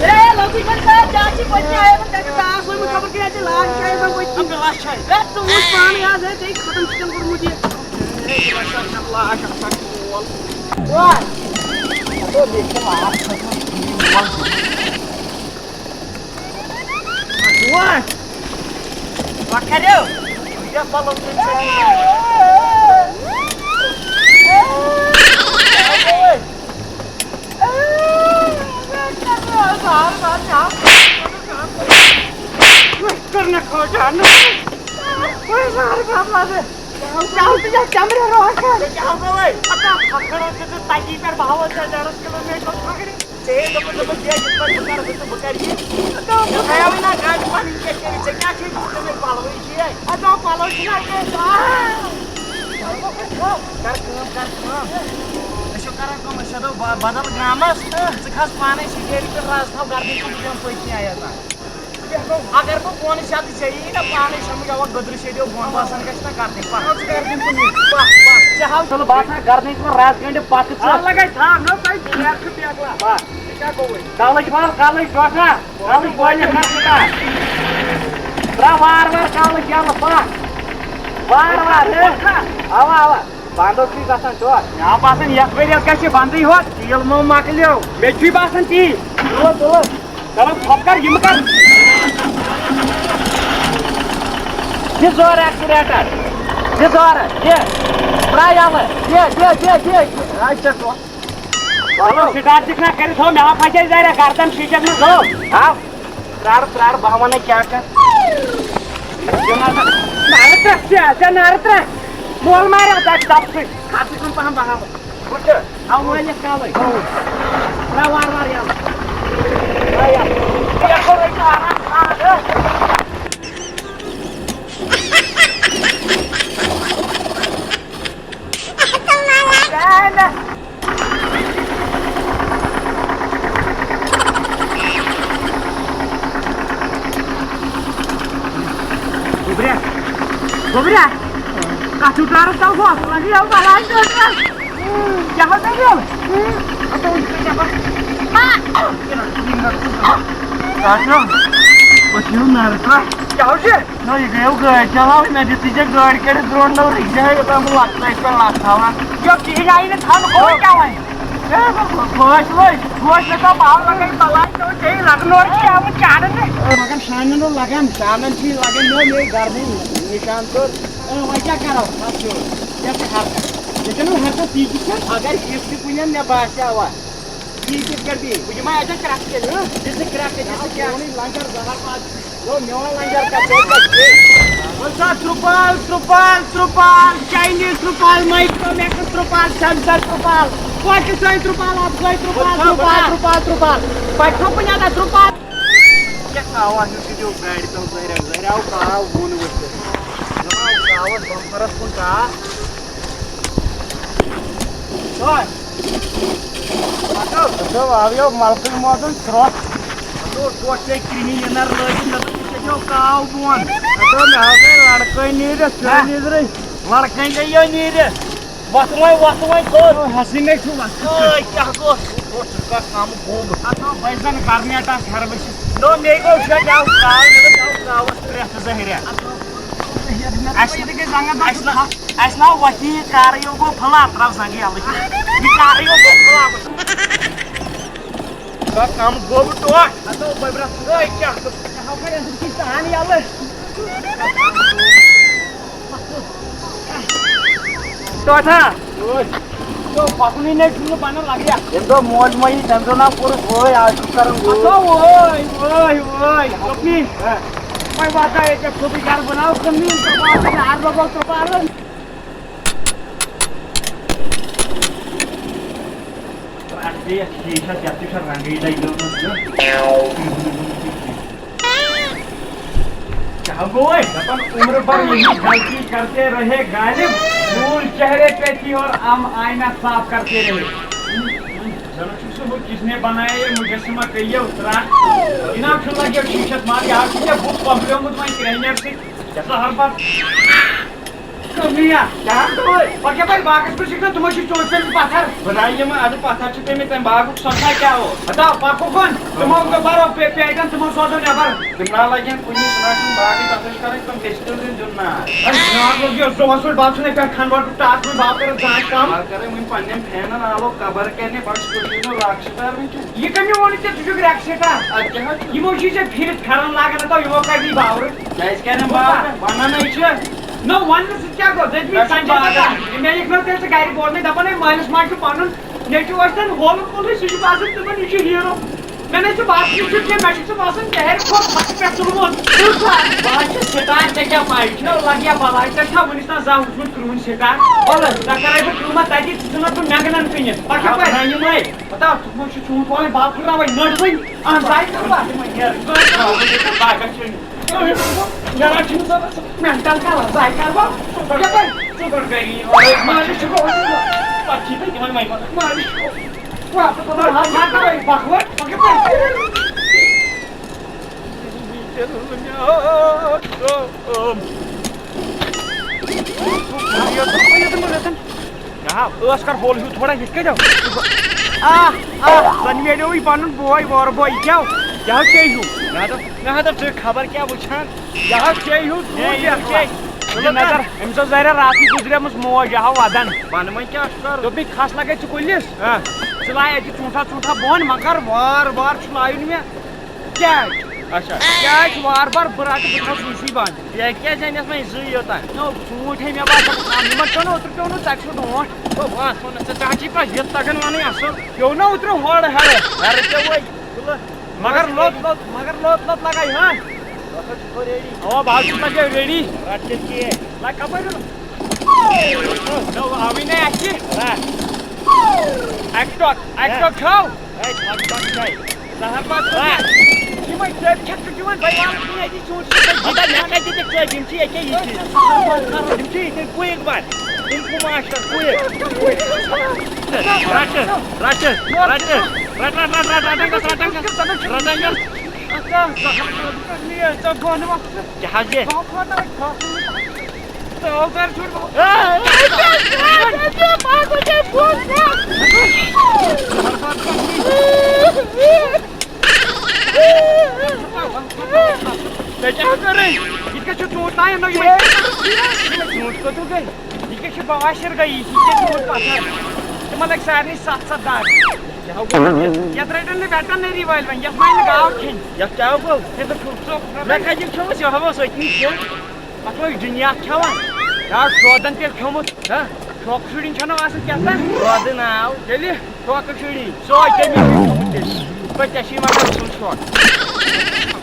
اے، لۄکُٹ بَچہٕ، کیٛاہ چھِ پٔتۍ کِنۍ آیَس، تَتہِ چھِ تاس لٔجمٕژ، خبر کیٛاہ چھِ لاش چھِ آیَس پٔتۍ کِنۍ۔ اَدٕ لاش چھِ آیَس۔ ہے، ژٕ وٕچھ پانَے آز، ہے، ژےٚ ختم چھِ تِم کوٚرمُت یہِ۔ ہے، یہِ لاش چھِ آسان، لاش چھِ آسان وول۔ واہ۔ ہَتو، بیٚیہِ چھِ لاش کھٔژمٕژ۔ وۄنۍ کٔرِو۔ یَتھ پَلو چھِ أسۍ۔ کٔر نہٕ کھوجان۔ کیٛاہ گوٚو وۄنۍ؟ پَتہٕ کھۄکھرَس چھِ ژٕ تَتی پٮ۪ٹھ، بہٕ ہاوَو ژےٚ ڈَرَس کِلوٗ میٖٹر کھۄکھرِ۔ ژےٚ ہے دوٚپُتھ، دوٚپُتھ، یہِ یِتھ پٲٹھۍ بہٕ کَرٕ، بہٕ، بہٕ کَرٕ یہِ۔ ژےٚ تھایاوٕے نہ گَرِ پَنٕنۍ کیٛاہ کٔرِتھ؟ ژےٚ کیٛاہ چھُے دیُتمُت؟ تِمَے پَلوٕے چھِی۔ اَدٕ پَلو چھِنہ کینٛہہ۔ آ! کَر کٲم، کَر کٲم۔ أسۍ چھِ کَران کٲم، أسۍ چھِ دَپان ب-، بدل گامَس۔ ژٕ کھَس پانَے سِٹیرِنٛگ پٮ۪ٹھ، رَز تھاو گَردَن کُن، بہٕ بیٚہمہٕ پٔتۍ کِنۍ آیَس نا۔ اگر بہٕ بۄن سیٚدٕ ژےٚ یی نہ پانے سمجھ، اوا گٔدرٕ سیٚدیو بۄن وسان گژھِ نہ گردنہِ پکھ۔ ژٕ گردنہِ کُن یہِ۔ پکھ، پکھ۔ ژےٚ ہاو چھُنہٕ باسان گردنہِ کُن رز گنٛڈِ پکھ ژٕ۔ آ، لگے تھپھ، نہ سۄے گیر چھُ بیکلا۔ پکھ۔ یہِ کیٛاہ گوٚوُے؟ کلٕچ وال، کلٕچ ڈۄٹھا، کلٕچ بٲلِتھ کر ژٕ کر۔ ترٛاو وار وار کلٕچ یلہٕ، پکھ۔ وار وار، ہے۔ اوا، اوا۔ بنٛدو چھُے گژھان ڈۄٹھ۔ مےٚ آو باسان، یتھ ؤرۍیس گژھِ بنٛدٕے ہوت، تیٖل مہ مۄکلیو۔ مےٚ تہِ چھُے باسان تی۔ تُلو، تُلو۔ چلو، ژھۄپ کر، یِم کر۔ دِ زورٕ accelerator۔ دِ زورٕ، دِ۔ ترٛاو یلہٕ۔ دِ، دِ، دِ، دِ۔ اچھا، تو۔ چلو، start تہِ چھُنہ کٔرِتھ، ہو، مےٚ ہا پھسے زرہ گردن شیٖشس منٛز، ہو۔ ہاو۔ پرٛار، پرٛار، بہٕ ہا وَنَے کیٛاہ کَر۔ یہِ ما سا نارٕ ترٛکھ چھِ، ژےٚ نارٕ ترٛکھ۔ مول مارِ اَتھ اَکہِ دَبہٕ سۭتۍ۔ کھَس ژٕ کُن پَہَم، بہٕ ہاوَے۔ وٕچھ، اَوٕ وٲلِتھ کَلَے۔ ترٛاو وارٕ وارٕ یَلہٕ۔ ترٛاو یَلہٕ۔ یَتھ گوٚو رٔٹِو آرام سان، ہہ۔ گوٚبریا، گوٚبریا، کَتھ چھُو ٹٲرَس تَل گوٚو؟ لَگہِ یَوٕ بَلاے ٹٲرَس۔ کیٛاہ حظ دٔلیٖل؟ کیٛاہ چھُ؟ بہٕ چھُس نَرٕ ترٛٹھ۔ کیٛاہ حظ چھُ؟ نہ، یہِ گٔیو گٲڑۍ چلاوٕنۍ، مےٚ دِژٕے ژےٚ گٲڑۍ کٔڑِتھ برونٛٹھ، نہ رُکہِ جایہِ یوٚتام بہٕ لۄکٹہِ لَٹہِ پٮ۪ٹھ لَتھ تھاوان۔ یہِ کِہیٖنۍ آیی نہٕ تھاونہٕ، گوٚو کیٛاہ وۄنۍ؟ ہے، بہٕ، بہٕ، بہٕ ٲسۍ لٔج، بہٕ ٲسۍ مےٚ تھوٚو پاور لگٲیِتھ بَلاے، ژےٚ اوس ژےٚ لگہٕ نورٕ چھُ آمُت چاڑنہِ۔ مگر شانٮ۪ن اوس لگان، شانٮ۪ن چھُ یہِ لگان، مےٚ اوس یہِ گردٕنۍ نِشان توٚر۔ اے، وۄنۍ کیٛاہ کَرو؟ اَتھ چھُ، یَتھ چھِ حرکت۔ ییٚتٮ۪ن وۄنۍ حرکت تی تہِ چھِ، اگر حِصہٕ تہِ کُنٮ۪ن مےٚ باسیٛاو اَتھ۔ تی کِتھ کٔٹھۍ بیٚیہِ؟ بہٕ دِمے اَتٮ۪ن کرٛٮ۪کھ تیٚلہِ، ہہ؟ دِ ژٕ کرٛٮ۪کھ، دِ ژٕ کرٛٮ۪کھ۔ لنجر زہر ما آسہِ؟ یو، میون لنجر کَتھ چھُ؟ وَلہٕ سا، ترٛپال، ترٛپال، ترٛپال، چاینیٖز ترٛپال، مایکرو میکس ترٛپال، سیمسنگ ترٛپال، پاکستانی ترٛپال، افغٲنۍ ترٛپال، وَلہٕ سا، ترٛپال، وَلہٕ سا۔ ترٛپال، ترٛپال۔ پَتہٕ تھوٚو کُنہِ اَندَر ترٛپال۔ کیٛاہ کھاوا ہیوٗ چھُ دیُن گاڑِ تَل زَہریا، زَہریا آو کاو بۄن ؤسِتھ۔ دَپان آو کاوَس بمپرَس کُن ٹاس۔ چھا؟ اچھا، آو یو ملکٕے موزُن سرٛۄکھ۔ اَتھ اوس ٹوٹھ ژےٚ کرٛہِنۍ اِنَر لٲگِتھ، مےٚ دوٚپ، یہِ کَتہِ آو کاو بۄن؟ اَتھ آو مےٚ حظ گٔے لڑکٲے نیٖرِتھ، ہہ؟ ژٕ نیٖرِتھ۔ لڑکٲے گٔے یہِ نیٖرِتھ۔ وَتھ وۄنۍ، وَتھ وۄنۍ کوٚت؟ او، حسیٖنے چھُ وَتھ۔ ٲے، کیٛاہ گوٚو؟ ژٕ کَتھ کَم گوٚو؟ اَتھ آو بٔلۍ زَن گرنیٹَس ہٮ۪رٕ ؤسِتھ۔ نو، مے گوٚو شےٚ، مےٚ آو ژاو، مےٚ دوٚپ، مےٚ آو ژاوَس پرٛٮ۪تھ زہریا۔ اَسہِ تہِ گٔے زنٛگَن اَسہِ دَگ۔ نا، اَسہِ نا وۄتھی یہِ کارٕے یو گوٚو فٕلَپ، ترٛاو زنٛگہٕ یَلہٕ۔ یہِ کارٕے یو گوٚو فٕلَپ۔ ژٕ کَتھ کَم گوٚو بہٕ ٹوٹھ؟ اَتھ آو بٔبرَس۔ ہے، کیٛاہ کَرٕ؟ ژٕ ہاو کَرٕ اَمہِ سۭتۍ کِژھ تان یَلہٕ۔ ٹوٹھا۔ اوے۔ تو پَکنُے نَے چھُنہٕ بَنان لَگیا۔ ییٚمہِ دۄہ موج مٔمی تَمہِ دۄہ نہ کوٚرُس وٲے، آز چھُس کَران وٲے۔ اَتھ آو وٲے، وٲے، وٲے۔ ہہ۔ وۄنۍ واتان ییٚتہِ چھُ سیوٚدُے گَرٕ بَناو کٕننہِ، ژٕ واتان یار بَبَو ژٕ پَران۔ اَتھ گٔے یَتھ شیٖشَس، یَتھ تہِ چھُ رنٛگٕے لَگیومُت، نہ؟ کیا گوٚو وۄنۍ؟ دَپان عمر بھر یہی غلطی کرتے رہے غالب، نور چہرے پہ تھی اور ہم آئینہ صاف کرتے رہے۔ زَن چھُ سُہ ہُہ کس نے بنایا یہ مجسمہ کٔیِو ترٛٹھ۔ جناب چھُ لگیو شیٖشس مار، یہِ حظ چھُ ژےٚ بُتھ پۄپلیومُت وۄنۍ کرٛیٚہنٮ۪ر سۭتۍ۔ ژےٚ سا ہر پتہٕ کٔمی یا؟ کیٛاہ گوٚو؟ پَکھ یَپٲرۍ باغَس کُن، چھِکھ نہ تِمو چھِ ژوٗنٛٹھۍ پیٚمٕتۍ پَتھر۔ بہٕ نہ یِمہٕ اَدٕ پَتھر چھِ پیٚمٕتۍ تَمہِ باغُک سۄ چھا کیٛاہ اوس؟ ہتا پَکھ اُکُن، تِمو گوٚو بَرو پے-، پیٹٮ۪ن، تِمو سوزو نٮ۪بر۔ تِم نہ لَگن کُنی، سُہ نہ چھُنہٕ باغٕے، تَتھ چھِ کَرٕنۍ کٲم، ڈِسٹِل دیُن، دیُن نار۔ ہے جِناب، یہِ اوس دۄہَس پٮ۪ٹھ بَتہٕ چھُنہٕ پٮ۪ٹھ کھَنٛڈ وَٹُن ٹاس منٛز باو کٔرِتھ زانٛٹھ کَم۔ بہٕ کَرَے وٕنہِ پنٛنٮ۪ن فینَن آلو قبر کَرنہِ، بَس کُس چھُ نہٕ راک سٹار وٕنکٮ۪س؟ یہِ کٔمۍ ووٚن ژےٚ ژٕ چھُکھ راک سٹار؟ اَدٕ کیٛاہ حظ چھُ؟ یِمو چھُے ژےٚ پھِرِتھ پھٮ۪رَن لاگان، ہَتو یِمو کَرِ نہٕ باورٕ۔ کیٛازِ کَرِ نہٕ باورٕ؟ وَنان ہے چھِ۔ نہ، وَننہٕ سۭتۍ کیٛاہ گوٚو؟ دٔپۍ مٕتۍ مےٚ چھُ سَنجے باسان، دَتَن۔ مےٚ ییٚتہِ نہٕ تیٚلہِ ژٕ گَرِ بوزنَے، دَپان ہے مٲلِس ماجہِ چھُ پَنُن نیٚچوٗ ٲسۍ تَن ہولہٕ کُنُے، سُہ چھُ باسان تِمَن یہِ چھُ ہیٖرو۔ مےٚ نَے چھُ باسان یہِ چھُ کینٛہہ، مےٚ چھُ ژٕ باسان ڈہرِ کھۄتہٕ پَتہٕ پٮ۪ٹھ تُلمُت۔ بہٕ حظ چھُس سٹار، ژےٚ کیٛاہ پَے چھِ؟ لَگہِ یا بَلاے، ژےٚ چھا وٕنِس تام زانٛہہ وٕچھمُت کرٛہُن سٹار؟ وَلہٕ، ژےٚ کَرَے بہٕ کٲم، تَتی ژٕ ژھٕنَتھ بہٕ مٮ۪نٛگہٕ نَن کٕنِتھ۔ پَکھ یَپٲرۍ۔ نہ یِمَے۔ پَتہ، ژٕ ما چھُکھ چون پانَے باپ پھٕٹراوان نٔر وٕنۍ؟ اَہَن سا، یہِ کَرٕ بہٕ۔ یِمَے نیرٕ، ژٕ ٲسۍ تھاوان، بہٕ چھُس باغَس چھُنہٕ۔ یَرا چھُنہٕ سا مٮ۪نٹَل کَران، زَے کَرٕ بہٕ۔ یَپٲرۍ، ژٕ کَر گَری؟ ماجہِ چھُ گوٚمُت۔ پَتہٕ چھی تۄہہِ تِمَن وۄنۍ پَتہٕ۔ ماجہِ چھُ گوٚمُت۔ واپَس پَتہٕ ہَتھ ہَتھ کَرَے، پَکھ وۄنۍ، پَکھ یَپٲرۍ۔ یہِ ہا، ٲس کر ہول ہیوٗ تھوڑا یِتھ کٔنۍ۔ آ، آ، زَن میلیووٕے پَنُن بوے وارٕ بوے۔ یہِ کیٛاہ؟ یہِ ہا چے ہیوٗ۔ مےٚ ہا دوٚپ، مےٚ ہا دوٚپ، ژٕ خبر کیٛاہ وٕچھان؟ یہِ ہا چے ہیوٗ، ہے، ژوٗنٛٹھ یہِ یَتھ چھے۔ وَل۔ یہِ نظر، أمِس اوس ظٲہرا راتھٕے گُزریمٕژ موج، یہِ ہا وَدان۔ وَنہٕ وۄنۍ کیٛاہ چھُ کَرُن؟ دوٚپمَے، کھَس لَگَے ژٕ کُلِس۔ ہاں۔ ژٕ لایہِ اَتہِ ژوٗنٛٹھا ژوٗنٛٹھا بۄن، مگر وار وار چھُ لایُن مےٚ۔ کیٛازِ؟ اچھا۔ کیٛازِ وار وار بہٕ رَٹہٕ، بہٕ تھاوٕ سُے سُے بنٛد۔ یہِ کیٛازِ اَنٮ۪س وۄنۍ زٕے یوتاں؟ نو، ژوٗنٛٹھۍ ہے مےٚ باسان، آ، یِمن پیوٚو نہٕ اوترٕ پیوٚو نہٕ ژَکہِ سُہ ڈونٛٹھ۔ دوٚپ، اَتھ ووٚن نہٕ ژےٚ، ژےٚ چھُے پَتہٕ یِتھ تَگان وَنٕنۍ اَصٕل۔ پیوٚو نہ اوترٕ ہورٕ ہٮ۪رٕ۔ ہٮ۪رٕ پیوٚو وۄنۍ۔ مگر لوٚت لوٚت، مگر لوٚت لوٚت لَگان، ہاں؟ اَوا، بہٕ حظ چھُس لَگان ریڈی۔ رَٹ تیٚلہِ کیک۔ لَگ کَپٲرۍ روٚٹ؟ نہ، آوٕے نہٕ اَسہِ۔ رَٹ۔ اَکہِ ٹۄکھ، اَکہِ ٹۄکھ کھیوٚو۔ ہے، ژھۄٹہٕ بۄٹہٕ چھے۔ زہر باد کوٚر مےٚ۔ یِمے ژٔپۍ چھَکھ ژٕ دِوان، بٔے والہٕ کُنے اَتی ژوٗنٛٹھۍ چھِ تۄہہِ ہتا، مےٚ کَتہِ دِتِکھ ژٔپۍ؟ یِم چھِ ییٚکیٛاہ یِتھی۔ زہر باد کَرُن۔ یِم چھِ یِتھے کُیِک بَن۔ یِم کُم ماسٹر کُیِک؟ کُیِک۔ رَٹہٕ، رَٹہٕ، رَٹہٕ، رَٹہٕ، رَٹہٕ، رَٹہٕ، رَٹہٕ، رَٹہٕ، رَٹہٕ، رَٹہٕ۔ اَتھ کیٛاہ زہر باد کَرنی ہے؟ ژےٚ گۄڈٕ وقتہٕ۔ کیٛاہ حظ یہِ؟ بہٕ ہاو کھۄتہٕ اَتھ کھۄتہٕ۔ تہٕ اوتار چھُ ژےٚ کیٛاہ کٔرٕے؟ یہِ کیٛاہ چھُ ژوٗنٛٹھ لایان نہٕ یِمَے؟ ژوٗنٛٹھ کوٚت گٔے؟ یہِ کیٛاہ چھُ بواشِر گٔے؟ یہِ چھِ ژوٗنٛٹھ پَتھر۔ تِمَن لَگہِ سارنٕے سَتھ سَتھ دَگ۔ یَتھ رَٹَن نہٕ ویٹَنٔری وٲلۍ وۄنۍ، یَتھ ما اَنہِ گاو کھیٚنۍ۔ یَتھ کیٛاہ گوٚو؟ یہِ تہٕ ٹھوٚپ ژوٚپ۔ مےٚ کَتہِ چھُ کھیوٚمُت؟ یہِ ہاوَس أتھی کھیوٚو۔ اَتھ اوس جِنیات کھٮ۪وان۔ یہِ حظ شودَن تیٚلہِ کھیوٚمُت۔ ہہ؟ شوقہٕ شُرٮ۪ن چھَنہٕ آسان کیٛاہ تام؟ شودٕ ناو۔ تیٚلہِ؟ شوقہٕ شُرٮ۪ن۔ سُہ اوس تَمی کھیوٚمُت تیٚلہِ۔ یِتھ پٲٹھۍ ژےٚ چھُے مگر سُنٛد شوق۔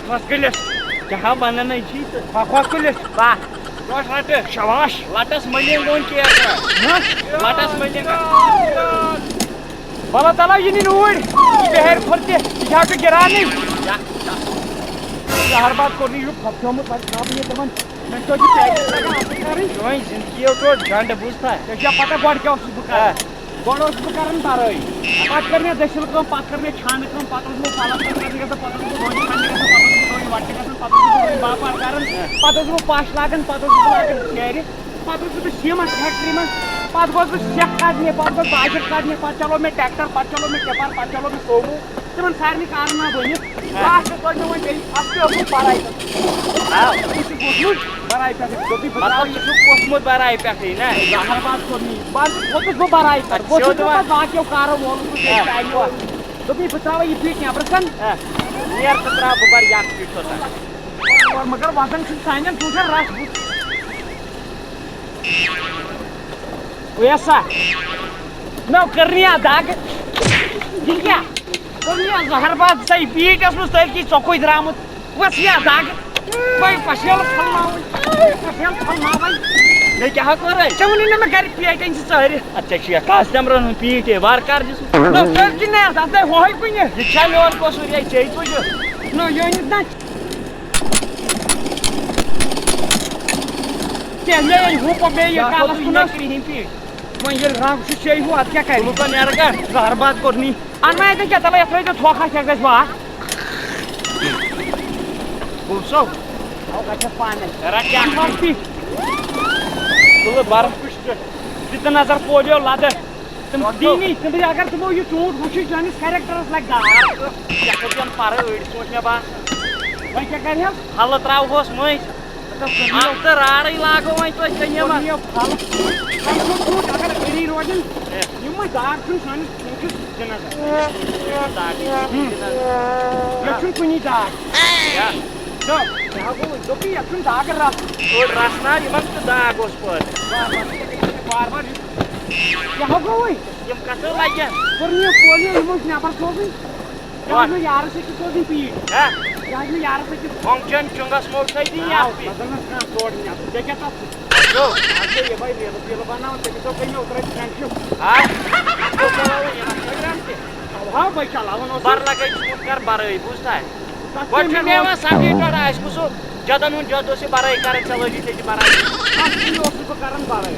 کھۄژ کٔلِس۔ ژےٚ ہا وَنان ہے چھی تہٕ۔ بہٕ کھۄژ کٔلِس۔ بَس۔ لَٹَس رَٹہٕ۔ شاباش۔ لَٹَس مٔلِنٛگ اوٚن کیک۔ ہہ؟ لَٹَس مٔلِنٛگ۔ وَلہٕ تَلہٕ یہِ نِن اوٗرۍ۔ یہِ بیٚہہِ ہیٚرِ کھۄر تہِ۔ یہِ چھا ژٕ گِراونٕے؟ یا۔ زہر باد کوٚر نہٕ یہِ پھۄپھ کھیوٚمُت، وۄنۍ تھاو بہٕ یہِ تِمَن۔ مےٚ چھِ أتی پیکِنٛگ لَگان اَصٕل کَرٕنۍ۔ چٲنۍ زِندگی یو ٹوٹھ جنٛڈ، بوٗزتھا؟ ژےٚ چھےٚ پَتہ گۄڈٕ کیٛاہ اوسُس بہٕ کَران؟ آ۔ گۄڈٕ اوسُس بہٕ کَران بَرٲے۔ پَتہٕ کٔر مےٚ دٔسِل کٲم، پَتہٕ کٔر مےٚ چھانہٕ کٲم، پَتہٕ اوسُس بہٕ پَلَستَر کَرنہِ گژھان، پَتہٕ اوسُس بہٕ ڈوٗنۍ چھاننہِ گژھان، پَتہٕ اوسُس بہٕ ڈوٗنۍ وَٹنہِ گژھان، پَتہٕ اوسُس بہٕ ڈوٗنۍ باپار کَران، آ۔ پَتہٕ اوسُس بہٕ پَش لاگان، پَتہٕ اوسُس بہٕ لاگان سیرِ، پَتہٕ اوسُس بہٕ سیٖمَٹھ فیکٹری منٛز۔ پتہٕ گوس بہٕ سیٚکھ کڑنہِ، پتہٕ گوس باجر کڑنہِ، پتہٕ چلو مےٚ ٹریکٹر، پتہٕ چلو مےٚ ٹِپر، پتہٕ چلو مےٚ سومو۔ تِمن سارنٕے کارن آو بٔنِتھ۔ لاسٹس کوٚر مےٚ وۄنۍ بیٚیہِ، اتھ تہِ اوس نہٕ بڑاے۔ آ۔ بہٕ چھُس ووٚتھمُت بڑاے پٮ۪ٹھٕے۔ دوٚپُے بہٕ مطلب، ترٛاوٕ ژٕ چھُکھ ووٚتھمُت بڑاے پٮ۪ٹھٕے، نہ؟ زہر باد کوٚر مےٚ یہِ۔ بس ووٚتھُس بہٕ بڑاے پٮ۪ٹھ۔ اَدٕ ووٚتھُس سیوٚد بہٕ وَن۔ پتہٕ باقیو کارو وولُس بہٕ بیٚیہِ آ۔ ٹایم۔ دوٚپمَے بہٕ ترٛاوَے یہِ فِٹ نٮ۪برٕ کَن۔ آ۔ نیر ژٕ ترٛاو، بہٕ بَرٕ یَکھ فِٹ توٚتام۔ مگر وَزن چھُنہٕ سانٮ۪ن، ژٕ وٕچھ حظ رَس بُتھ۔ ویسا۔ مےٚ کٔر نہٕ یہِ دَگ۔ یہِ کیٛاہ؟ کٔر نہٕ یہِ زَہر باد، ژےٚ یہِ پیٖٹۍ ٲسمٕژ تٔلۍ کِنۍ ژۄکُے درٛامُت۔ بس یہِ دَگ۔ وۄنۍ پَشیلہٕ پھۄلناوٕنۍ۔ پَشیلہٕ پھۄلناوٕنۍ۔ مےٚ کیٛاہ کوٚر؟ ژےٚ ووٚنُے نہ مےٚ گَرِ پیٹٮ۪ن چھِ ژٲرِتھ۔ اَدٕ ژےٚ چھُ یَتھ کاسٹمرَن ہُنٛد پیٖٹۍ ہے وارٕ کارٕ دِژمٕژ۔ نہ، تٔلۍ کِنۍ نہٕ، اَتھ آسہٕ ہۄہَے کُنہِ۔ یہِ چھا میون قصوٗر؟ یہِ ژےٚ تُجہِ۔ نہ، یہِ أنِتھ نہ۔ کینٛہہ، مےٚ أنۍ ہُہ پَتہٕ بیٚیہِ یہِ کیٛاہ کالَس گوٚو کُن یہِ حظ۔ کرٛہِنۍ پیٖٹۍ؟ وۄنۍ ییٚلہِ رنٛگ چھُ شیٚیہِ ہُہ، اَدٕ کیٛاہ کَرِ؟ تُلُکھ وۄنۍ نیرٕ گا؟ زہر باد کوٚر نی۔ اَنہٕ وۄنۍ اَتٮ۪ن کیٛاہ، تَلَے یَتھ ترٛٲیزیو تھوکھا، کیٛاہ گژھِ واتھ؟ گوٚو سو؟ اَوٕ گژھِ اَتھ پانَے۔ رَٹ کیٛاہ؟ اَنہٕ وۄنۍ پی۔ تُلہٕ بَرٕ۔ دِ تہٕ نظر پولیو لَدٕ۔ تِم دِنی، تِم اگر تِمو یہِ ژوٗنٛٹھ وٕچھِ، چٲنِس کیریکٹرس لگہِ داغ۔ یَتھ ٲسۍ یِم پَرٕ أڑۍ ژوٗنٛٹھۍ مےٚ باسان۔ وۄنۍ کیٛاہ کَرِ حظ؟ پھلہٕ ترٛاوہوس مٔنٛزۍ۔ مطلب، کٔرِو اَتھ تہٕ راڑٕے لاگو وۄنۍ تۄہہِ کٔنۍ یِمَن۔ یہِ پھل۔ وۄنۍ چھُ ژوٗنٛٹھ اگر أڑی روزن، ہے۔ یِمَے داغ چھُنہٕ سٲنِس ژوٗنٛٹھِس دِنَس اَتھ۔ داغ۔ ہُم۔ یَتھ چھُنہٕ کُنی داغ۔ یا۔ تہٕ مےٚ ہا گوٚو، دوٚپُے، یَتھ چھُنہٕ داغ رَس۔ اوٚڑ رَس نا، یِمَن تہِ داغ اوس پٲدٕ۔ بار بار، بار بار۔ کیٛاہ ہو گوٚوُے؟ یِم کَتھ لَگن؟ کوٚر نہٕ یہِ پولیو، یِمو چھِ نٮ۪بر سوزٕنۍ۔ یہِ حظ چھُ یارَس أکِس سوزٕنۍ پیٖٹۍ۔ ہہ؟ یہِ حظ چھُ یارَس أکِس۔ مۄنٛگ چٮ۪ن چُنٛگَس موٚگ تھٲے دِنۍ یَتھ آو، پیٖٹۍ۔ مَزَن حظ کانٛہہ تورٕ نٮ۪بر۔ ژےٚ کیٛاہ تَتھ سۭتۍ؟ گوٚو؟ اَتھ گٔے یِمَے میٖلہٕ پیٖلہٕ بَناوان، تٔمِس دوٚپ گٔے مےٚ اوترٕ friendship۔ ہہ؟ بہٕ چلاوٕ Instagram تہِ۔ اَوا، بَے چلاوان اوسُس۔ بَر لَگَے ژوٗنٛٹھۍ کَر بَرٲے، بوٗزتھا؟ تَتھ گۄڈٕ چھُ کیٛاہ مےٚ مےٚ یِوان سَمجھی پٮ۪ٹھ آسہِ کُس ہُہ جَدَن ہُنٛد جَد اوس یہِ بَرٲے کَران، چلٲوی ژےٚ تہِ بَرٲے۔ اَتھ کُے اوسُس بہٕ کَران بَرٲے۔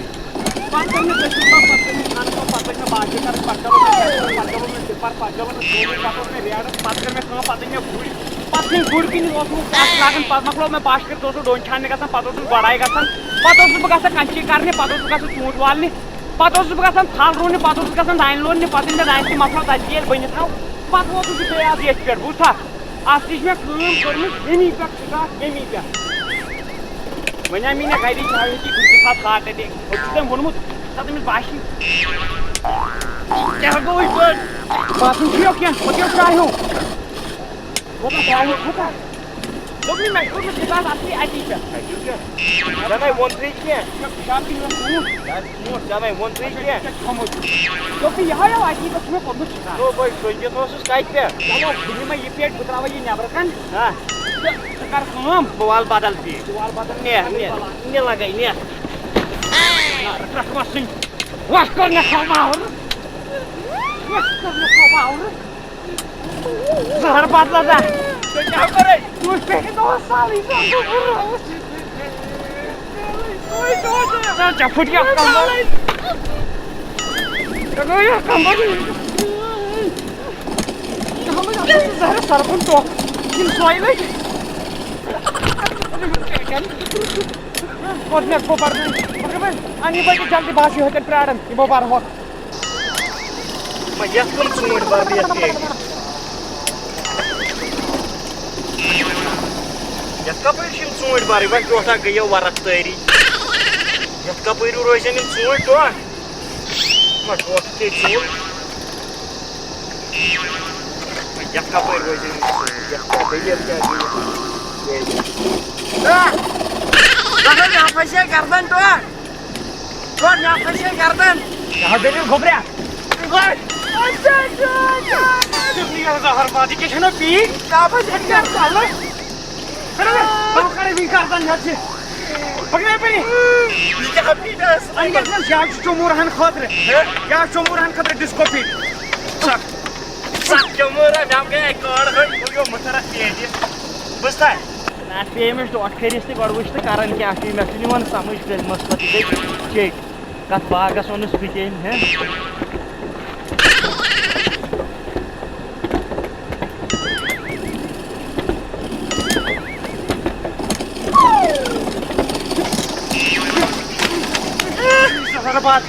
پَتہٕ کٔر مےٚ دٔچھِنۍ پَتھ، پَتہٕ کٔر مےٚ کھَنہٕ کٲم، پَتہٕ لٔج مےٚ باجہِ کَرٕنۍ، پَتہٕ چلو مےٚ ٹِپَر، پَتہٕ چلو مےٚ ٹِپَر، پَتہٕ چلو مےٚ سومو، پَتہٕ اوس مےٚ ریڈَس، پَتہٕ کٔر مےٚ کٲم، پَتہٕ أنۍ مےٚ گُرۍ۔ پَتہٕ گٔے گُرۍ کِنۍ اوس نہٕ کَتھ لاگان، پَتہٕ مۄکلوو مےٚ بَش کٔرِتھ، اوسُس ڈوٗنۍ چھاننہِ گژھان، پَتہٕ اوسُس گۄڈَے گژھان، پَتہٕ اوسُس بہٕ گژھان کَنچی کَرنہِ، پَتہٕ اوسُس بہٕ گژھان ژوٗنٛٹھۍ والنہِ، پَتہٕ اوسُس بہٕ گژھان تھَل رُونہِ، پَتہٕ اوسُس گژھان دانہِ لوننہِ، پَتہٕ ییٚلہِ مےٚ دانہِ تہِ مۄکلاو تَتہِ ییٚلہِ بٔنِتھ آو، پَتہٕ ووتُس بہٕ بیٚیہِ آز ییٚتھۍ پٮ۪ٹھ، بوٗزتھا؟ اَتھ تہِ چھِ مےٚ کٲم کٔرمٕژ ییٚمی پٮ۪ٹھ، سٹاٹ ییٚمی پٮ۪ٹھ۔ وۄنۍ آے مےٚ گَرِچ چاے ہیٚتی کُنہِ تہِ ساتہٕ heart attack۔ ہُتہِ چھُ تٔمۍ ووٚنمُت، ژٕ تٔمِس باسہِ۔ کیٛاہ گوٚو یِتھ پٲٹھۍ؟ باسُن چھُ یہِ کینٛہہ، ہُتہِ اوس چاے ہیوٚو۔ کوتاہ چاے ہیوٚو، کوتاہ؟ دوٚپمَے، مےٚ چھُ کوٚرمُت سٹاٹ اَصلی اَتی پٮ۪ٹھ۔ اَتی پٮ۪ٹھ؟ ژےٚ نَے ووٚنتھٕے کینٛہہ۔ مےٚ چھُ شاپِنٛگ منٛز سوٗٹ۔ ژےٚ نَے ووٚنتھٕے کینٛہہ۔ ژےٚ کھوٚمُت۔ دوٚپُے، یِہوٚے آو اَتی پٮ۪ٹھ، چھُ مےٚ کوٚرمُت سٹاٹ۔ نو بھائی، سوٗنٛچِتھ اوسُس کَتہِ پٮ۪ٹھ؟ چلو، بہٕ نِمَے یہِ پیٹہِ، بہٕ ترٛاوَے یہِ نٮ۪برٕ کَنہِ۔ ہا۔ تہٕ ژٕ کر کٲم۔ بہٕ والہٕ بدل پیٖٹۍ۔ بہٕ والہٕ بدل نیر، پیٖٹۍ۔ نیر۔ نیر لگے، نیر۔ نہ، رٹھ وسٕنۍ۔ وۄتھ کر مےٚ کھوٚو باورٕ۔ وۄتھ کر مےٚ کھوٚو باورٕ۔ زہر بدل دا۔ ژےٚ کیٛاہ کوٚرُے؟ تُہۍ پٮ۪ٹھٕ دۄہس سالٕے زہر گوٚو بُرٕ۔ ژےٚ پھُٹیو کمبر۔ ژےٚ گوٚو یہِ کمبر۔ زہرٕ سرپُن ٹوٚپھ۔ یِم سۄے لٔگۍ۔ کوٚر مےٚ گوٚبر۔ مگر وۄنۍ اَن یہِ بَچہِ جلدی، بہٕ آسہٕ یِہوٚے تیٚلہِ پرٛاران۔ یہِ بہٕ بَرٕ ہۄکھ۔ وۄنۍ یَتھ کَم ژوٗنٛٹھۍ بَرٕ بہٕ یَتھ پیٹہِ؟ یَتھ کَپٲرۍ چھِ یِم ژوٗنٛٹھۍ بَرٕنۍ؟ وۄنۍ ٹوٹھا گٔیو وَرَق تٲری۔ یَتھ کَپٲرۍ روزن یِم ژوٗنٛٹھۍ ٹوٹھ؟ وۄنۍ ٹوٹھ تہِ ژوٗنٛٹھۍ۔ یَتھ کَپٲرۍ روزِ أمِس؟ یَتھ کیٛاہ دٔلیٖل کیٛاہ گٔیہِ؟ آ! دَپان مےٚ پھَسے گردَن ٹوٹھ۔ ٹوٹھ مےٚ پھَسے گردَن۔ کیٛاہ دٔلیٖل گوٚبریا؟ زہر باد، یہِ کیٛاہ چھَنہ پیٖٹۍ؟ کیٛاہ پھَسے گردَن؟ بہٕ کَرٕ وٕنہِ گردَن ہٮ۪تھ یہِ۔ پَکھ نہ پٔری۔ یہِ کیٛاہ پیٖٹۍ ٲس؟ اَمہِ گژھِ نہ زیادٕ چھُ چوموٗرہَن خٲطرٕ۔ ہہ؟ یا چوموٗرہَن خٲطرٕ ڈِسکو پیٖٹۍ۔ سَکھ۔ سَتھ کیٛاہ مٲرا، مےٚ گٔے کٲڑ ہٲے، بہٕ گوٚو مُترَس پیٹہِ۔ بوٗزتھا؟ نہ، اَتھ پیٚیہِ أمِس ٹوٹھ کھٔرِس تہِ گۄڈٕ وٕچھ تہٕ کَرَن کیٛاہ چھُ، مےٚ چھُنہٕ یِوان سَمٕجھ فِلمَس پَتہٕ یہِ گٔے چیٚکۍ۔ کَتھ باغَس اوٚنُس بہٕ تہِ أمۍ، ہہ؟ زہر باد۔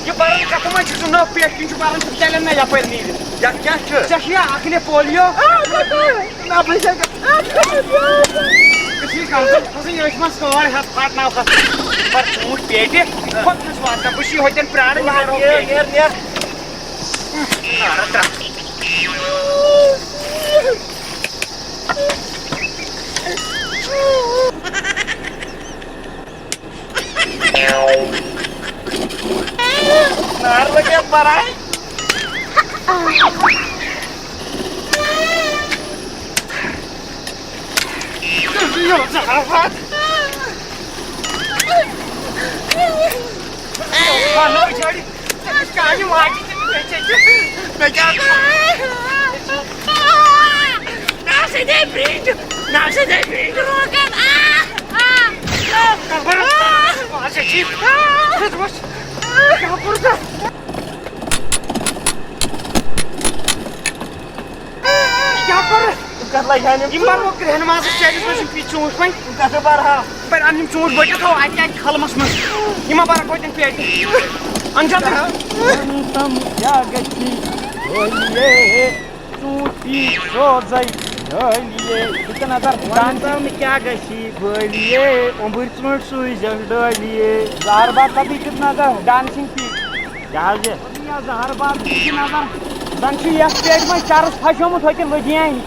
یہِ بران کتھ منٛز چھُ سُہ نٔو پیٹھ کِنۍ چھُ بران، ژٕ چلن نہ یپٲرۍ نیٖرِتھ۔ یتھ کیٛاہ چھُ؟ ژےٚ چھُیا اکھ نے پولیو؟ نہ، بہٕ چھُس نہ، بہٕ چھُس ژٕ چھُے کمزور، ژٕ چھُے أچھ منٛز کٲر ہٮ۪تھ پھاٹناو ہتھ۔ پر ژوٗنٛٹھۍ پیٹہِ، خۄد چھُس واتان، بہٕ چھُس یِہوٚے تَن پرٛاران، یہِ ہاو یہِ پیٹہِ۔ نیرِ، نیرِ۔ نارٕ ترٛٹھ۔ نار لگے برائے۔ کیٛاہ کوٚر؟ کَتھ لَگہِ ہا نہٕ یِم بَرو کرٛہنہِ مازَس چٲنِس منٛز یِم پیٖتۍ ژوٗنٛٹھۍ وۄنۍ۔ کَتھ بَرٕ ہا؟ بَرٕ اَن یِم ژوٗنٛٹھۍ بٔٹِتھ تھاو اَتہِ اَتہِ کھَلمَس منٛز۔ یِم ما بَرَکھ وۄنۍ تِم پیٹہِ؟ اَن جلدی۔ وَن تَم کیٛاہ گژھِ بٔلۍ یے؟ ژوٗنٛٹھۍ پیٖتۍ سوزَے ڈٲلیے۔ یہِ تہِ نظر وَن ڈانسِنٛگ۔ تَم کیٛاہ گژھِ بٔلۍ یے؟ اوٚمبٕرۍ ژوٗنٛٹھۍ سوٗزٮ۪س ڈٲلیے۔ زہر باد پَتہٕ یہِ تہِ نظر ڈانسِنٛگ پیٖتۍ۔ کیٛاہ حظ یہِ؟ یا زہر باد چھِ نظر۔ زن چھُ یتھ پیٹہِ منٛز چرس پھسیومُت ہوٚتہِ لٔدیانہِ۔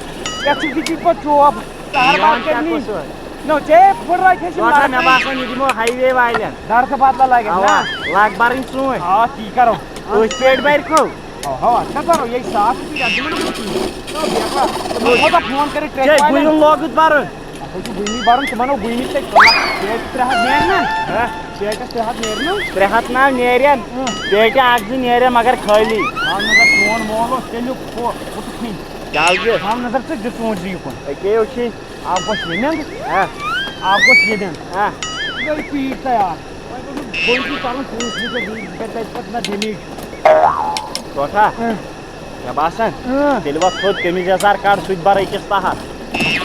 یتھ چھِ بِچِتھ پٲٹھۍ چوب۔ زہر باد یِوان کیٛاہ کرنی۔ کُس وَنہِ؟ نو، ژےٚ پھٕٹرٲے تھے سُہ ژٕ وَن سا، نرسن۔ مےٚ باسان، یہِ دِمو ہاے وے والٮ۪ن۔ نرسہٕ بدلہٕ لگٮ۪س اَوا، نا؟ لگ برٕنۍ ژوٗنٛٹھۍ۔ آ، تی کرو۔ أتھۍ پیٹہِ برِ کھو۔ اَوا، اَتھ کیٛاہ کرو؟ یہِ چھِ صاف تہٕ یَتھ دِمو نہٕ بہٕ کِہیٖنۍ۔ نو، بیٚہہ سا۔ تِمن کوٗتاہ فون کٔرِتھ ژےٚ ٹرٛیکہِ والٮ۪ن؟ گُلٮ۪ن لوگُتھ برُن۔ اَتھ حظ چھُ وٕنی بَرُن، ژٕ وَنو وٕنی ژےٚ کَلَس پیٹہِ ترٛےٚ ہَتھ نیرِ نا؟ ہہ؟ پیٹٮ۪س ترٛےٚ ہَتھ نیرِ نا؟ ترٛےٚ ہَتھ نہ نیرن، اۭں۔ پیٹہِ اَکھ زٕ نیرن مگر خٲلی۔ آو نظر چون مول اوس تیٚلیُک ہُہ، ہُتُکھٕے۔ کیٛازِ؟ آو نظر ژٕ دِ ژوٗنٛٹھۍ زٕ یُکُن۔ أکے یوت چھِ۔ اَکھ گوٚژھ ییٚمہِ اَندٕ، ہہ؟ اَکھ گوٚژھ ییٚمہِ اَندٕ۔ ہہ؟ یہِ گٔے پیٖٹ تیار۔ وۄنۍ گوٚژھ نہٕ بٔلۍ تہِ ژَلُن کٲنٛسہِ نِش، بیٚیہِ بیٚیہِ تَتہِ پَتہٕ نہ دِنٕچ۔ ژوٹھا؟ اۭں۔ مےٚ باسان، اۭں۔ تیٚلہِ وَتھ تھوٚد قمیٖض یَزار کَڑ، سُہ تہِ بَرٕ أکِس تَہَس۔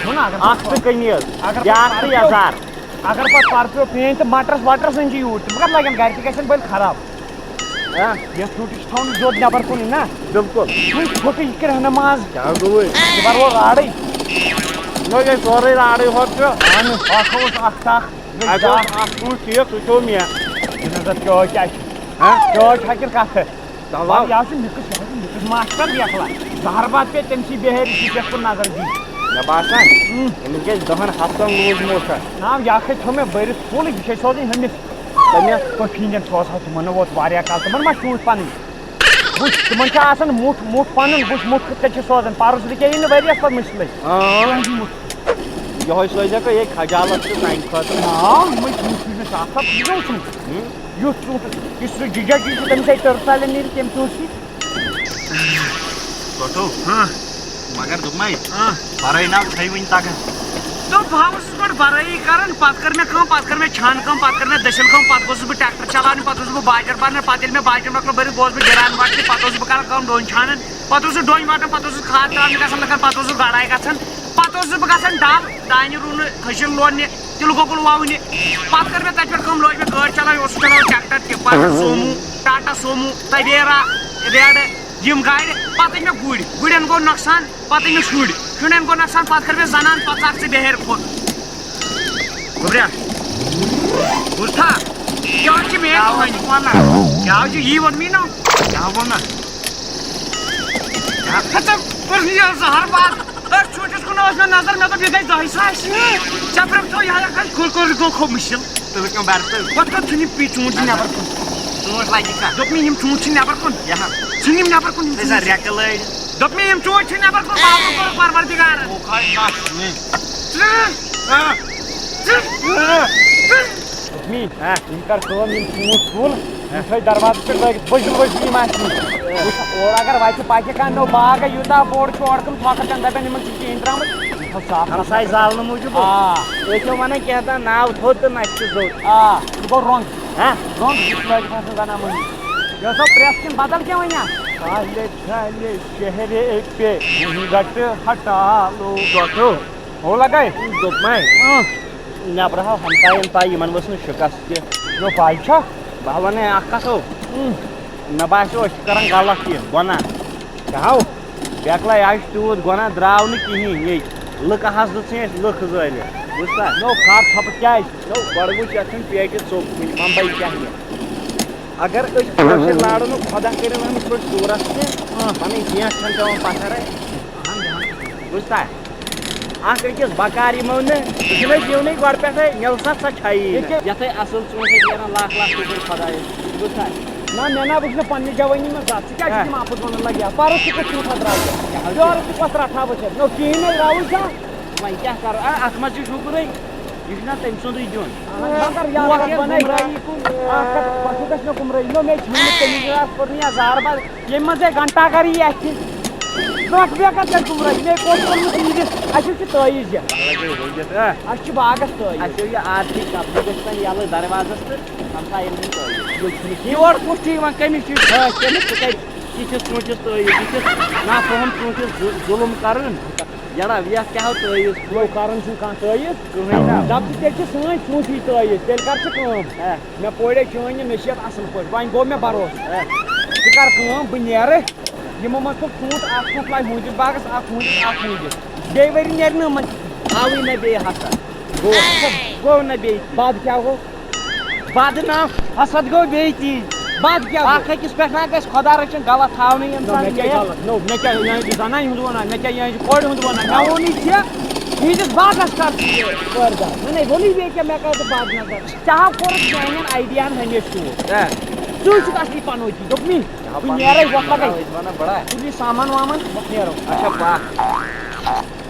چھُنہ، اگر اَکھ تہٕ قمیٖض، اگر بیٛاکھ تہٕ پَرٕ پیوٚو، یَزار۔ اگر پَتہٕ پَرٕ پیوٚو پینٛتہِ تہٕ مَٹرَس وَٹرَس أنۍ زِ یوٗرۍ، تِم کَتھ لَگَن گَرِ، تہِ گژھن بٔلۍ خراب۔ ہہ؟ یَتھ ژوٗنٛٹھِس چھِ تھاوُن زیوٚد نٮ۪بَر کُنٕے نا؟ بِلکُل۔ وٕنۍ ژھوٚٹٕے یہِ کِرٛہنہٕ ماز۔ کیٛاہ گوٚوُے؟ یہِ بَرو راڑٕے۔ نہ، یہِ سورُے راڑٕے ہوت چھُ۔ اَہَن، اَکھ اوس اَکھ تَکھ۔ اَتہِ اوس اَکھ ژوٗنٛٹھ ٹھیٖک، سُہ کھیوٚو مےٚ۔ یہِ نظر چٲے کیٛاہ چھِ؟ ہہ؟ چٲے چھا کِنہٕ کَتھٕ؟ چلو۔ وَلہٕ یہِ حظ چھُ مِکٕس، یہِ حظ چھُ مِکٕس ماسٹر لیکھان۔ زہر باد پے تٔمۍ سٕے بِہٲرۍ، یہِ چھُ پٮ۪ٹھ کُن نظر دِنۍ۔ مےٚ باسان، اۭں۔ أمِس گژھِ دَہَن ہفتَن لوٗز موشا۔ نا، یہِ اَکھ ہے تھوٚو مےٚ بٔرِتھ فُل، یہِ چھِ أسۍ سوزٕنۍ ہُمِس۔ تٔمِس؟ پٔفیٖنجَن سوزہاو تِمَن نہٕ ووت واریاہ کال، تِمَن ما چھُ وٕنہِ پَنٕنۍ؟ وٕچھ، تِمَن چھُ آسان مُٹھ، مُٹھ پَنُن، وٕچھ مُٹھ کِتھ کٔنۍ چھِ سوزان۔ پَرُس رُکے یہِ نہٕ ؤریَس پَتہٕ مُشکِلٕے۔ آ۔ مُٹھ۔ یِہوٚے سوزیکھ یہِ خجالت تہِ سانہِ خٲطرٕ۔ آ، یِمَے چھِ مُشکِل چھِ آسان، یہِ گوٚو چھُنہٕ۔ ہُم؟ یُتھ ژوٗنٛٹھ، یُس سُہ جِجا جی چھُ، تٔمِس ہے ٹٔرٕف سالٮ۪ن نیرِ تَمہِ ژوٗنٛٹھۍ سۭتۍ۔ ٹوٹو۔ ہاں۔ مگر دوٚپمَے، ہاں۔ بَرٲے نہ چھَے وٕنہِ تَگان۔ دوٚپ، بہٕ ہا اوسُس گۄڈٕ بَرٲیی کَران، پَتہٕ کٔر مےٚ کٲم، پَتہٕ کٔر مےٚ چھانہٕ کٲم، پَتہٕ کٔر مےٚ دٔسِل کٲم، پَتہٕ گوٚژھُس بہٕ ٹرٛیکٹَر چَلاونہِ، پَتہٕ گوٚژھُس بہٕ باجَر بَرنہِ، پَتہٕ ییٚلہِ مےٚ باجَر مۄکلو بٔرِتھ، گوس بہٕ گِران وَٹنہِ، پَتہٕ اوسُس بہٕ کَران کٲم، ڈوٗنۍ چھانَن، پَتہٕ اوسُس ڈوٗنۍ وَٹان، پَتہٕ اوسُس کھاد ترٛاونہِ گژھان لُکَن، پَتہٕ اوسُس گَڑایہِ گژھان، پَتہٕ اوسُس بہٕ گژھان ڈَل، دانہِ رُونہِ، کھٔجِر لوننہِ، تِلہٕ گۄگُل وَونہِ۔ پَتہٕ کٔر مےٚ تَتہِ پٮ۪ٹھ کٲم، لٲج مےٚ گٲڑۍ چَلاوٕنۍ، اوسُس چَلاوان ٹرٛیکٹَر، ٹِپَر، سوموٗ، ٹاٹا سوموٗ، تَویرا، ریڈٕ، یِم گاڑِ۔ پَتہٕ أنۍ مےٚ گُرۍ، گُرٮ۪ن گوٚو نۄقصان، پَتہٕ أنۍ مےٚ شُرۍ، شُرٮ۪ن گوٚو نۄقصان، پَتہٕ کٔر مےٚ زَنان، پَتہٕ ژاکھ ژٕ بِہٲرۍ کھوٚت۔ گوٚبریا، بوٗزتھا؟ یہِ حظ چھِ میٛٲنۍ کہانی۔ کیٛاہ حظ چھِ یی ووٚنمُے نہ؟ کیٛاہ ووٚن نہ؟ کیٛاہ؟ ہَتہٕ کوٚر مےٚ یہِ زَہر باد۔ أتھۍ ژوٗنٛٹھِس کُن ٲس مےٚ نظر، مےٚ دوٚپ، یہِ گژھِ دَہہِ ساسہِ۔ ژےٚ پرٛٮ۪تھ یہِ ہا گژھِ کُل کُل گوٚو کھوٚو مُشِل۔ تُلہٕ کٲم بَر تُل۔ پَتہٕ کَتھ ژھُن یِم پی-، ژوٗنٛٹھۍ چھِ نٮ۪بَر کُن۔ ژوٗنٛٹھۍ لَگہِ کَتھ؟ دوٚپ مےٚ، یِم ژوٗنٛٹھۍ چھِ نٮ۪بَر کُن۔ یہِ ہا۔ ژھُن یِم نٮ۪بَر کُن، یِم ژٕ ژھٕن ژوٗنٛٹھۍ۔ رٮ۪کہٕ لٲرۍ۔ دوٚپ مےٚ، یِم ژوٗنٛٹھۍ چھِ نٮ۪بَر کُن، بازُر کوٚرُکھ پَروَردِگارَن۔ او خۄش نہ۔ ژٕ، ژٕ، ژٕ، ژٕ۔ دوٚپمی، ہا۔ یِم کر کٲم، یِم ژوٗنٛٹھۍ کُل، یِم تھٲے دروازس پٮ۪ٹھ لٲگِتھ، بٔجِل ؤجِل یِم آسہِ نہٕ۔ وٕچھ، اورٕ اگر وَتہِ پَکہِ کانٛہہ نوٚو باغ، یوٗتاہ بوٚڑ چھُ اورٕ کُن تھۄکہٕ تَن، دَپن یِمن چھُ کِہیٖنۍ ترٛامُت، یِم تھاو صاف صاف۔ ہمساے زالنہٕ موٗجوٗب۔ آ۔ أسۍ چھِ وَنان کینٛہہ تام ناو تھوٚد تہٕ نَژِ تہِ زوٚد۔ آ، یہِ گوٚو رۄنٛگ۔ ہا؟ رۄنٛگ یُس لٲگِتھ آسان زَنان مٔہنِو۔ یہِ ٲسا پرٛٮ۪س کِنہٕ بدل کینٛہہ وَنہِ؟ کالے کالے چہرے پہ گھونگھٹ ہٹا لو۔ ٹوٹھو۔ ہو لگے؟ دوٚپمَے۔ اۭں۔ نٮ۪برٕ ہاو ہمساین پَے، یِمن ؤژھ نہٕ شِکَس تہِ۔ یو پَے چھا؟ بہٕ ہا وَنَے اَکھ کَتھ ہو۔ اۭں۔ مےٚ باسیو، أسۍ چھِ کران غلط یہِ گۄناہ۔ کیٛاہ ہو؟ بیکلا، یہِ حظ چھُ تیوٗت گۄناہ، درٛاو نہٕ کِہیٖنۍ ییٚتہِ۔ لُکہٕ حسدٕ ژھٕنۍ اَسہِ لُکھ زٲلِتھ، بوٗزتھا؟ نو، خر ژھۄپہٕ کیٛازِ؟ نو، گۄڈٕ وٕچھ، یَتھ چھُنہٕ پیٹہِ ژوٚپ کُنہِ، بمبئی کیٛاہ یہِ؟ اگر أسۍ کٲشِر لارو نہٕ، خۄدا کٔرِنۍ أمِس پٲٹھۍ صوٗرت تہِ، اۭں۔ پَنٕنۍ زینٛٹھ چھَنہٕ پٮ۪وان پَتھرَے۔ بوٗزتھا؟ اَکھ أکِس بکار یِمو نہٕ، سُہ چھُنہٕ أسۍ یِونٕے گۄڈٕ پٮ۪ٹھَے، مِلسا سۄ چھَیی نہٕ۔ ییٚتہِ یَتھَے اَصٕل ژوٗنٛٹھۍ ٲسۍ نیران، لَکھ لَکھ شُکُر خۄدایَس۔ بوٗزتھا؟ نہ، مےٚ نہ وٕچھ نہٕ پننہِ جوٲنی منٛز زانٛہہ۔ ژٕ کیٛازِ چھُکھ ہہ۔ یِم اَپُز وَنان لگیا؟ پَرُس تہِ کُس ژوٗنٛٹھا درٛاو ژےٚ؟ کیٛاہ حظ؟ یورٕ تہِ کۄس رَٹھا وٕچھَتھ؟ نو، کِہیٖنۍ نَے درٛاوُے ژےٚ۔ وۄنۍ کیٛاہ کَرو؟ آ، اَتھ منٛز چھُ شُکرٕے۔ یہِ چھُنہ تٔمۍ سُنٛدُے دیُن۔ اَہَن، مگر یارٕ، بوکھ پَتہٕ یَتھ بَنَے۔ گُمرٲہی کُن۔ آ، کَتھ، پَتہٕ چھُکھ اَسہِ مےٚ گُمرٲہی۔ نو، مےٚ چھُنہٕ تٔمِس یَتھ کوٚر نہٕ یَتھ زارٕ بار۔ ییٚمہِ منٛز ہے گھنٹا گَر یی اَسہِ۔ برٛونٛٹھ بیٚیہِ کَتھ کَرِ گُمرٲہی؟ مےٚ کوٚر کوٚرمُت یہِ دِتھ۔ اَسہِ چھُ تٲیٖز یَتھ۔ اَسہِ چھُ باغَس تٲیٖز۔ اَسہِ چھُ یہِ آز تہِ قبضہٕ گژھِ وۄنۍ یَلہٕ دروازَس تہٕ ہمسایَن ہُنٛد تٲیٖز۔ یورٕ کُس چھُ یِوان؟ کٔمِس چھُ؟ آ، کٔمِس؟ ژٕ کَتہِ؟ یہِ چھِ ژوٗنٛٹھِس تٲیٖز، یہِ چھِ نافرہم ژوٗنٛٹھِس ظُ-، ظُلُم کَرُن۔ جناب، یَتھ کیٛاہ ہو تٲیٖز؟ نو، کَرُن چھُنہٕ کانٛہہ تٲیٖز۔ کٕہٕنۍ نہ۔ دَپ ژٕ، تیٚلہِ چھِ سٲنۍ ژوٗنٛٹھی تٲیٖز، تیٚلہِ کَر ژٕ کٲم۔ ہہ۔ مےٚ پورے چٲنۍ یہِ نصیحت اَصٕل پٲٹھۍ، وۄنۍ گوٚو مےٚ بھروسہٕ۔ ہہ۔ ژٕ کَر کٲم، بہٕ نیرٕ، یِمو منٛز تِم ژوٗنٛٹھۍ اَکھ ژوٗنٛٹھ لایہِ ہُہٕنٛدِس باغَس، اَکھ ہُہٕنٛدِس، اَکھ ہُہٕنٛدِس۔ بیٚیہِ ؤری نیرِ نہٕ یِمَن۔ آوٕے نہ بیٚیہِ حسد۔ گوٚو حسد؟ گوٚو نہ بیٚیہِ تی۔ بَد کیٛاہ گوٚو؟ بدنام۔ حسد گوٚو بیٚیہِ تی۔ بَد کیٛاہ گوٚو؟ اَکھ أکِس پٮ۪ٹھ نہ گژھِ خۄدا رٔچھِنۍ غلط تھاونہٕ نو، اِنسان مےٚ کیٛاہ نیرِ۔ غلط؟ نو، مےٚ کیٛاہ یہِ چھِ زَنانہِ ہُنٛد وَنان؟ مےٚ کیٛاہ یہِ چھِ کورِ ہُنٛد وَنان؟ مےٚ ووٚنُے ژےٚ، یِہِنٛدِس باغَس کَر ژٕ یہِ پٲدٕ۔ نہ، نہ، ووٚنُے بیٚیہِ کیٛاہ، مےٚ کَر ژٕ باغ نظر؟ ژےٚ ہا کوٚرُتھ میٛانٮ۪ن آیڈیاہَن ہمیشہِ ٹوٗر۔ ہہ۔ ژٕ چھُکھ اَصلی پَنوتی، دوٚپمُے۔ ژےٚ ہا بہٕ پَنُن نیرَے، وۄتھ لَگَے۔ أسۍ وَنان بَڑا۔ تُل یہِ سامان وامان، وۄتھ نیرو۔ اچھا، پَکھ۔